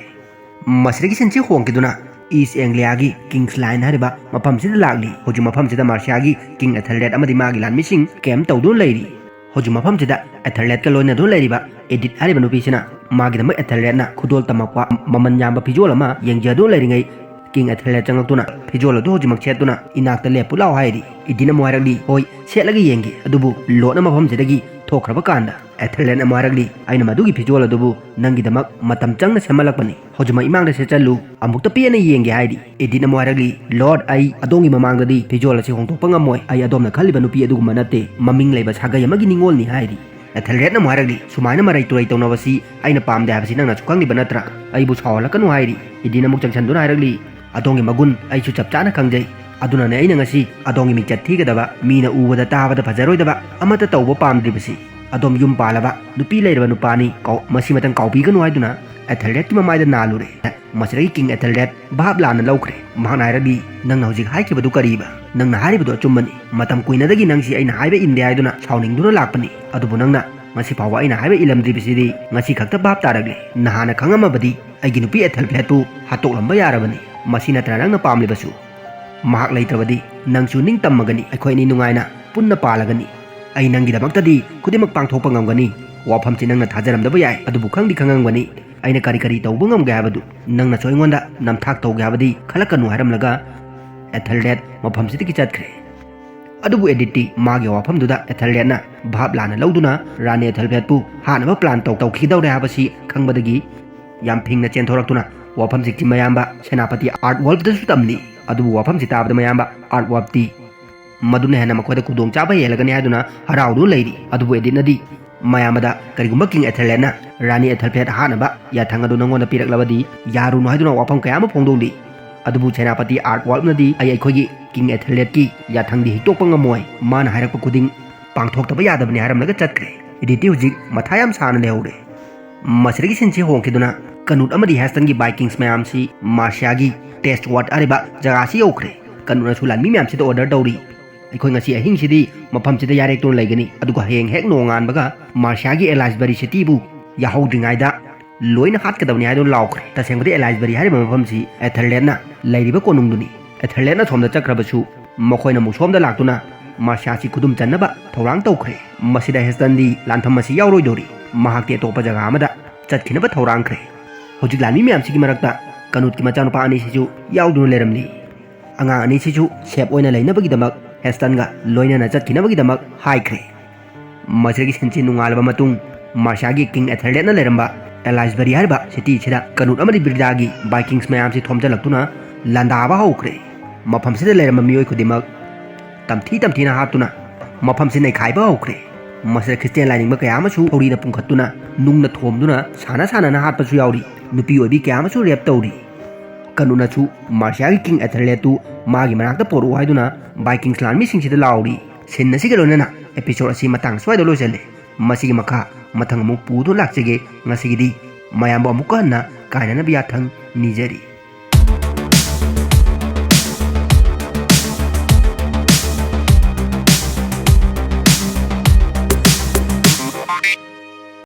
ꯃꯁꯤꯗꯒꯤ ꯁꯤꯟꯁꯤ ꯍꯣꯡꯈꯤꯗꯨꯅ ꯏꯁ ꯑꯦꯡꯂꯤꯌꯥꯒꯤ ꯀꯤꯡꯁ ꯂꯥꯏꯟ ꯍꯥꯏꯔꯤꯕ ꯃꯐꯝꯁꯤꯗ ꯂꯥꯛꯂꯤ꯫ ꯍꯧꯖꯤꯛ ꯃꯐꯝꯁꯤꯗ ꯃꯥꯔꯁꯤꯌꯥꯒꯤ ꯀꯤꯡ ꯑꯦꯊꯦꯜꯔꯦꯠ ꯑꯃꯗꯤ ꯃꯥꯒꯤ ꯂꯥꯟꯃꯤꯁꯤꯡ ꯀꯦꯝ ꯇꯧꯗꯨꯅ ꯂꯩꯔꯤ꯫ ꯍꯧꯖꯤꯛ ꯃꯐꯝꯁꯤꯗ ꯑꯦꯊꯦꯜꯔꯦꯠꯀ ꯂꯣꯏꯅꯗꯨꯅ ꯂꯩꯔꯤꯕ ꯑꯦꯗꯤꯠ ꯍꯥꯏꯔꯤꯕ ꯅꯨꯄꯤꯁꯤꯅ ꯃꯥꯒꯤꯗꯃꯛ ꯑꯦꯊꯦꯜꯔꯦꯠꯅ ꯈꯨꯗꯣꯜ ꯇꯝꯃꯛꯄ ꯃꯃꯜ ꯌꯥꯝꯕ ꯐꯤꯖꯣꯜ ꯑꯃ ꯌꯦꯡꯖꯗꯨꯅ ꯂꯩꯔꯤꯉꯩ, ꯀꯤꯡ ꯑꯦꯊꯦꯜꯔꯦꯠ ꯆꯪꯂꯛꯇꯨꯅ ꯐꯤꯖꯣꯜ ꯑꯗꯨ ꯍꯧꯖꯤꯛꯃꯛ ꯁꯦꯠꯇꯨꯅ ꯏꯅꯥꯛꯇ ꯂꯦꯞꯄꯨ ꯂꯥꯎ ꯍꯥꯏꯔꯤ꯫ ꯏꯗꯤꯠꯅ ꯑꯃꯨꯛ ꯍꯥꯏꯔꯛꯂꯤ, "ꯍꯣꯏ, ꯁꯦꯠꯂꯒ ꯌꯦꯡꯒꯦ, ꯑꯗꯨꯕꯨ ꯂꯣꯠꯅ ꯃꯐꯝꯁꯤꯗꯒꯤ ꯊꯣꯛꯈ꯭ꯔꯕ ꯀꯥꯟꯗ?" ꯑꯦꯊꯦꯜꯔꯦꯠꯅ ꯑꯃꯨꯛ ꯍꯥꯏꯔꯛꯂꯤ, "ꯑꯩꯅ ꯃꯗꯨꯒꯤ ꯐꯤꯖꯣꯜ ꯑꯗꯨꯕꯨ ꯅꯪꯒꯤꯗꯃꯛ ꯃꯇꯝ ꯆꯪꯅ ꯁꯦꯝꯍꯜꯂꯛꯄꯅꯤ꯫ ꯍꯧꯖꯤꯛꯃꯛ ꯏꯃꯥꯡꯗ ꯁꯦꯠꯆꯜꯂꯨ, ꯑꯃꯨꯛꯇ ꯄꯦꯟꯅ ꯌꯦꯡꯒꯦ" ꯍꯥꯏꯔꯤ꯫ ꯏꯗꯤꯠꯅ ꯑꯃꯨꯛ ꯍꯥꯏꯔꯛꯂꯤ, "ꯂꯣꯔꯗ, ꯑꯩ ꯑꯗꯣꯝꯒꯤ ꯃꯃꯥꯡꯗꯗꯤ ꯐꯤꯖꯣꯜ ꯑꯁꯤ ꯍꯣꯡꯗꯣꯛꯄ ꯉꯝꯃꯣꯏ꯫ ꯑꯩ ꯑꯗꯣꯝꯅ ꯈꯜꯂꯤꯕ ꯅꯨꯄꯤ ꯑꯗꯨꯒꯨꯝꯕ ꯅꯠꯇꯦ, ꯃꯃꯤꯡ ꯂꯩꯕ ꯁꯥꯒꯩ ꯑꯃꯒꯤ ꯅꯤꯡꯉꯣꯜꯅꯤ" ꯍꯥꯏꯔꯤ꯫ ꯑꯦꯊꯦꯜꯔꯦꯠꯅ ꯑꯃꯨꯛ ꯍꯥꯏꯔꯛꯂꯤ, "ꯁꯨꯃꯥꯏꯅ ꯃꯔꯩ ꯇꯨꯔꯩ ꯇꯧꯅꯕꯁꯤ ꯑꯩꯅ ꯄꯥꯝꯗꯦ ꯍꯥꯏꯕꯁꯤ ꯅꯪꯅꯁꯨ ꯈꯪꯂꯤꯕ ꯅꯠꯇ꯭ꯔꯥ? ꯑꯩꯕꯨ ꯁꯥꯎꯍꯜꯂꯛꯀꯅꯨ" ꯍꯥꯏꯔꯤ꯫ ꯏꯗꯤꯟ ꯑꯃꯨꯛ ꯆꯪꯁꯤꯟꯗꯨꯅ ꯍꯥꯏꯔꯛꯂꯤ, "ꯑꯗꯣꯝꯒꯤ ꯃꯒꯨꯟ ꯑꯩꯁꯨ ꯆꯞ ꯆꯥꯅ ꯈꯪꯖꯩ꯫ ꯑꯗꯨꯅꯅꯦ ꯑꯩꯅ ꯉꯁꯤ ꯑꯗꯣꯝꯒꯤ ꯃꯤꯡꯆꯠ ꯊꯤꯒꯗꯕ, ꯃꯤꯅ ꯎꯕꯗ ꯇꯥꯕꯗ ꯐꯖꯔꯣꯏꯗꯕ ꯑꯃꯠꯇ ꯇꯧꯕ ꯄꯥꯝꯗ꯭ꯔꯤꯕꯁꯤ꯫ ꯑꯗꯣꯝ ꯌꯨꯝ ꯄꯥꯜꯂꯕ, ꯅꯨꯄꯤ ꯂꯩꯔꯕ ꯅꯨꯄꯥꯅꯤ, ꯀꯥꯎ-, ꯃꯁꯤꯃꯇꯪ ꯀꯥꯎꯕꯤꯒꯅꯨ" ꯍꯥꯏꯗꯨꯅ ꯑꯦꯊꯦꯜꯔꯦꯠꯀꯤ ꯃꯃꯥꯏꯗ ꯅꯥꯜꯂꯨꯔꯦ꯫ ꯃꯁꯤꯗꯒꯤ ꯀꯤꯡ ꯑꯦꯊꯦꯜꯔꯦꯠ ꯚꯥꯞ ꯂꯥꯟꯅ ꯂꯧꯈ꯭ꯔꯦ꯫ ꯃꯍꯥꯛꯅ ꯍꯥꯏꯔꯛꯂꯤ, "ꯅꯪꯅ ꯍꯧꯖꯤꯛ ꯍꯥꯏꯈꯤꯕꯗꯨ ꯀꯔꯤꯕ? ꯅꯪꯅ ꯍꯥꯏꯔꯤꯕꯗꯨ ꯑꯆꯨꯝꯕꯅꯤ꯫ ꯃꯇꯝ ꯀꯨꯏꯅꯗꯒꯤ ꯅꯪꯁꯤ ꯑꯩꯅ ꯍꯥꯏꯕ ꯏꯟꯗꯦ ꯍꯥꯏꯗꯨꯅ ꯁꯥꯎꯅꯤꯡꯗꯨꯅ ꯂꯥꯛꯄꯅꯤ꯫ ꯑꯗꯨꯕꯨ ꯅꯪꯅ ꯉꯁꯤ ꯐꯥꯎꯕ ꯑꯩꯅ ꯍꯥꯏꯕ ꯏꯜꯂꯝꯗ꯭ꯔꯤꯕꯁꯤꯗꯤ ꯉꯁꯤ ꯈꯛꯇ ꯚꯥꯞ ꯇꯥꯔꯛꯂꯦ꯫ ꯅꯍꯥꯟꯅ ꯈꯪꯉꯝꯃꯕꯗꯤ ꯑꯩꯒꯤ ꯅꯨꯄꯤ ꯑꯦꯊꯦꯜꯐ꯭ꯂꯦꯠꯄꯨ ꯍꯥꯠꯇꯣꯛꯂꯝꯕ ꯌꯥꯔꯕꯅꯤ꯫ ꯃꯁꯤ ꯅꯠꯇ꯭ꯔꯥ ꯅꯪꯅ ꯄꯥꯝꯂꯤꯕꯁꯨ? ꯃꯍꯥꯛ ꯂꯩꯇ꯭ꯔꯕꯗꯤ ꯅꯪꯁꯨ ꯅꯤꯡꯇꯝꯃꯒꯅꯤ꯫ ꯑꯩꯈꯣꯏ ꯑꯅꯤ ꯅꯨꯡꯉꯥꯏꯅ ꯄꯨꯟꯅ ꯄꯥꯜꯂꯒꯅꯤ꯫ ꯑꯩ ꯅꯪꯒꯤꯗꯃꯛꯇꯗꯤ ꯈꯨꯗꯤꯡꯃꯛ ꯄꯥꯡꯊꯣꯛꯄ ꯉꯝꯒꯅꯤ꯫ ꯋꯥꯐꯝꯁꯤ ꯅꯪꯅ ꯊꯥꯖꯔꯝꯗꯕ ꯌꯥꯏ, ꯑꯗꯨꯕꯨ ꯈꯪꯗꯤ ꯈꯪꯉꯝꯒꯅꯤ ꯑꯩꯅ ꯀꯔꯤ ꯀꯔꯤ ꯇꯧꯕ ꯉꯝꯒꯦ ꯍꯥꯏꯕꯗꯨ꯫ ꯅꯪꯅꯁꯨ ꯑꯩꯉꯣꯟꯗ ꯅꯝꯊꯥꯛ ꯇꯧꯒꯦ ꯍꯥꯏꯕꯗꯤ ꯈꯜꯂꯛꯀꯅꯨ ꯍꯥꯏꯔꯝꯂꯒ ꯑꯦꯊꯦꯜꯔꯦꯗ ꯃꯐꯝꯁꯤꯗꯒꯤ ꯆꯠꯈ꯭ꯔꯦ꯫ ꯑꯗꯨꯕꯨ ꯑꯦꯗꯤꯠꯇꯤ ꯃꯥꯒꯤ ꯋꯥꯐꯝꯗꯨꯗ ꯑꯦꯊꯦꯜꯔꯦꯗꯅ ꯚꯥꯞ ꯂꯥꯟꯅ ꯂꯧꯗꯨꯅ ꯔꯥꯅꯤ ꯑꯦꯊꯦꯜꯔꯦꯗꯄꯨ ꯍꯥꯠꯅꯕ ꯄ꯭ꯂꯥꯟ ꯇꯧ ꯇꯧꯈꯤꯗꯧꯔꯦ ꯍꯥꯏꯕꯁꯤ ꯈꯪꯕꯗꯒꯤ ꯌꯥꯝ ꯐꯤꯡꯅ ꯆꯦꯟꯊꯣꯔꯛꯇꯨꯅ ꯋꯥꯐꯝꯁꯤ ꯃꯌꯥꯝꯕ ꯁꯦꯅꯥꯄꯇꯤ ꯑꯥꯔꯠ ꯋꯥꯜꯐꯇꯁꯨ ꯇꯝꯂꯤ꯫ ꯑꯗꯨꯕꯨ ꯋꯥꯐꯝꯁꯤ ꯇꯥꯕꯗ ꯃꯌꯥꯝꯕ ꯑꯥꯔꯠ ꯋꯥꯜꯐꯇꯤ ꯃꯗꯨꯅ ꯍꯦꯟꯅ ꯃꯈꯣꯏꯗ ꯈꯨꯗꯣꯡꯆꯥꯕ ꯍꯦꯜꯂꯒꯅꯤ ꯍꯥꯏꯗꯨꯅ ꯍꯔꯥꯎꯗꯨꯅ ꯂꯩꯔꯤ꯫ ꯑꯗꯨꯕꯨ ꯑꯦꯗꯤꯠꯅꯗꯤ ꯃꯌꯥꯝꯕꯗ ꯀꯔꯤꯒꯨꯝꯕ ꯀꯤꯡ ꯑꯦꯊꯦꯜꯔꯦꯗꯅ ꯔꯥꯅꯤ ꯑꯦꯊꯦꯜꯐ꯭ꯂꯦꯠ ꯍꯥꯠꯅꯕ ꯌꯥꯊꯪ ꯑꯗꯨ ꯅꯪꯉꯣꯟꯗ ꯄꯤꯔꯛꯂꯕꯗꯤ ꯌꯥꯔꯨꯅꯨ ꯍꯥꯏꯗꯨꯅ ꯋꯥꯐꯝ ꯀꯌꯥ ꯑꯃ ꯐꯣꯡꯗꯣꯛꯂꯤ꯫ ꯑꯗꯨꯕꯨ ꯁꯦꯅꯥꯄꯇꯤ ꯑꯥꯔꯠ ꯋꯥꯜꯐꯅꯗꯤ ꯑꯩ ꯑꯩꯈꯣꯏꯒꯤ ꯀꯤꯡ ꯑꯦꯊꯦꯜꯔꯦꯗꯀꯤ ꯌꯥꯊꯪꯗꯤ ꯍꯤꯛꯇꯣꯛꯄ ꯉꯝꯃꯣꯏ, ꯃꯥꯅ ꯍꯥꯏꯔꯛꯄ ꯈꯨꯗꯤꯡ ꯄꯥꯡꯊꯣꯛꯇꯕ ꯌꯥꯗꯕꯅꯤ ꯍꯥꯏꯔꯝꯂꯒ ꯆꯠꯈ꯭ꯔꯦ꯫ ꯑꯦꯗꯤꯠꯇꯤ ꯍꯧꯖꯤꯛ ꯃꯊꯥ ꯌꯥꯝ ꯁꯥꯅ ꯂꯩꯍꯧꯔꯦ꯫ ꯃꯁꯤꯗꯒꯤ ꯁꯤꯟꯁꯤ ꯍꯣꯡꯈꯤꯗꯨꯅ ꯀꯅꯨꯠ ꯑꯃꯗꯤ ꯍꯦꯁꯇꯟꯒꯤ ꯚꯥꯏꯀꯤꯡꯁ ꯃꯌꯥꯝꯁꯤ ꯃꯥꯔꯁꯤꯌꯥꯒꯤ ꯇꯦꯁ꯭ꯠ ꯋꯥꯔꯗ ꯍꯥꯏꯔꯤꯕ ꯖꯒꯥꯁꯤ ꯌꯧꯈ꯭ꯔꯦ꯫ ꯀꯅꯨꯠꯅꯁꯨ ꯂꯥꯟꯃꯤ ꯃꯌꯥꯝꯁꯤꯗ ꯑꯣꯔꯗꯔ ꯇꯧꯔꯤ, "ꯑꯩꯈꯣꯏ ꯉꯁꯤ ꯑꯍꯤꯡꯁꯤꯗꯤ ꯃꯐꯝꯁꯤꯗ ꯌꯥꯔꯦꯛꯇꯨꯅ ꯂꯩꯒꯅꯤ, ꯑꯗꯨꯒ ꯍꯌꯦꯡ ꯍꯦꯛ ꯅꯣꯡꯉꯥꯟꯕꯒ ꯃꯥꯔꯁꯤꯌꯥꯒꯤ ꯑꯦꯂꯥꯏꯁꯕꯔꯤ ꯁꯤꯇꯤꯕꯨ ꯌꯥꯍꯧꯗ꯭ꯔꯤꯉꯩꯗ ꯂꯣꯏꯅ ꯍꯥꯠꯀꯗꯕꯅꯤ" ꯍꯥꯏꯗꯨꯅ ꯂꯥꯎꯈ꯭ꯔꯦ꯫ ꯇꯁꯦꯡꯕꯗꯤ ꯑꯦꯂꯥꯏꯁꯕꯔꯤ ꯍꯥꯏꯔꯤꯕ ꯃꯐꯝꯁꯤ ꯑꯦꯊꯦꯜꯔꯦꯗꯅ ꯂꯩꯔꯤꯕ ꯀꯣꯅꯨꯡꯗꯨꯅꯤ꯫ ꯑꯦꯊꯦꯜꯔꯦꯗꯅ ꯁꯣꯝꯗ ꯆꯠꯈ꯭ꯔꯕꯁꯨ ꯃꯈꯣꯏꯅ ꯑꯃꯨꯛ ꯁꯣꯝꯗ ꯂꯥꯛꯇꯨꯅ ꯃꯥꯔꯁꯤꯌꯥꯁꯤ ꯈꯨꯗꯨꯝ ꯆꯟꯅꯕ ꯊꯧꯔꯥꯡ ꯇꯧꯈ꯭ꯔꯦ꯫ ꯃꯁꯤꯗ ꯍꯦꯁꯇꯟꯗꯤ ꯂꯥꯟꯐꯝ ꯑꯁꯤ ꯌꯥꯎꯔꯣꯏꯗꯧꯔꯤ꯫ ꯃꯍꯥꯛꯇꯤ ꯑꯇꯣꯞꯄ ꯖꯒꯥ ꯑꯃꯗ ꯆꯠꯈꯤꯅꯕ ꯊꯧꯔꯥꯡꯈ꯭ꯔꯦ꯫ ꯍꯧꯖꯤꯛ ꯂꯥꯟꯃꯤ ꯃꯌꯥꯝꯁꯤꯒꯤ ꯃꯔꯛꯇ ꯀꯅꯨꯠꯀꯤ ꯃꯆꯥꯅꯨꯄꯥ ꯑꯅꯤꯁꯤꯁꯨ ꯌꯥꯎꯗꯨꯅ ꯂꯩꯔꯝꯂꯤ꯫ ꯑꯉꯥꯡ ꯑꯅꯤꯁꯤꯁꯨ ꯁꯦꯐ ꯑꯣꯏꯅ ꯂꯩꯅꯕꯒꯤꯗꯃꯛ ꯍꯦꯁꯇꯟꯒ ꯂꯣꯏꯅꯅ ꯆꯠꯈꯤꯅꯕꯒꯤꯗꯃꯛ ꯍꯥꯏꯈ꯭ꯔꯦ꯫ ꯃꯁꯤꯗꯒꯤ ꯁꯤꯟꯁꯤ ꯅꯨꯡꯉꯥꯏꯔꯕ ꯃꯇꯨꯡ ꯃꯥꯔꯁꯤꯌꯥꯒꯤ ꯀꯤꯡ ꯑꯦꯊꯦꯜꯔꯦꯗꯅ ꯂꯩꯔꯝꯕ ꯑꯦꯂꯥꯏꯁꯕꯔꯤ ꯍꯥꯏꯔꯤꯕ ꯁꯤꯇꯤꯁꯤꯗ ꯀꯅꯨꯠ ꯑꯃꯗꯤ ꯕ꯭ꯔꯤꯗꯥꯒꯤ ꯚꯥꯏꯀꯤꯡꯁ ꯃꯌꯥꯝꯁꯤ ꯊꯣꯝꯖꯤꯜꯂꯛꯇꯨꯅ ꯂꯥꯟꯗꯥꯕ ꯍꯧꯈ꯭ꯔꯦ꯫ ꯃꯐꯝꯁꯤꯗ ꯂꯩꯔꯝꯕ ꯃꯤꯑꯣꯏ ꯈꯨꯗꯤꯡꯃꯛ ꯇꯝꯊꯤ ꯇꯝꯊꯤꯅ ꯍꯥꯠꯇꯨꯅ ꯃꯐꯝꯁꯤ ꯅꯩꯈꯥꯏꯕ ꯍꯧꯈ꯭ꯔꯦ꯫ ꯃꯁꯤꯗ ꯈ꯭ꯔꯤꯁꯇꯤꯌꯥꯟ ꯂꯥꯏꯅꯤꯡꯕ ꯀꯌꯥ ꯑꯃꯁꯨ ꯊꯧꯔꯤꯅ ꯄꯨꯡꯈꯠꯇꯨꯅ ꯅꯨꯡꯅ ꯊꯣꯝꯗꯨꯅ ꯁꯥꯟꯅ ꯁꯥꯟꯅꯅ ꯍꯥꯠꯄꯁꯨ ꯌꯥꯎꯔꯤ꯫ ꯅꯨꯄꯤ ꯑꯣꯏꯕꯤ ꯀꯌꯥ ꯑꯃꯁꯨ ꯔꯦꯞ ꯇꯧꯔꯤ꯫ ꯀꯅꯨꯠꯅꯁꯨ ꯃꯥꯔꯁꯤꯌꯥꯒꯤ ꯀꯤꯡ ꯑꯦꯊꯦꯜꯔꯦꯗꯇꯨ ꯃꯥꯒꯤ ꯃꯅꯥꯛꯇ ꯄꯣꯔꯛꯎ ꯍꯥꯏꯗꯨꯅ ꯚꯥꯏꯀꯤꯡꯁ ꯂꯥꯟꯃꯤꯁꯤꯡꯁꯤꯗ ꯂꯥꯎꯔꯤ꯫ ꯁꯤꯟ ꯑꯁꯤꯒ ꯂꯣꯏꯅꯅ ꯑꯦꯄꯤꯁꯣꯗ ꯑꯁꯤ ꯃꯇꯥꯡ ꯁ꯭ꯋꯥꯏꯗ ꯂꯣꯏꯁꯤꯜꯂꯦ꯫ ꯃꯁꯤꯒꯤ ꯃꯈꯥ ꯃꯊꯪ ꯑꯃꯨꯛ ꯄꯨꯗꯨꯅ ꯂꯥꯛꯆꯒꯦ꯫ ꯉꯁꯤꯒꯤꯗꯤ ꯃꯌꯥꯝꯕꯨ ꯑꯃꯨꯛꯀ ꯍꯟꯅ ꯀꯥꯏꯅꯅꯕ ꯌꯥꯊꯪ ꯅꯤꯖꯔꯤ꯫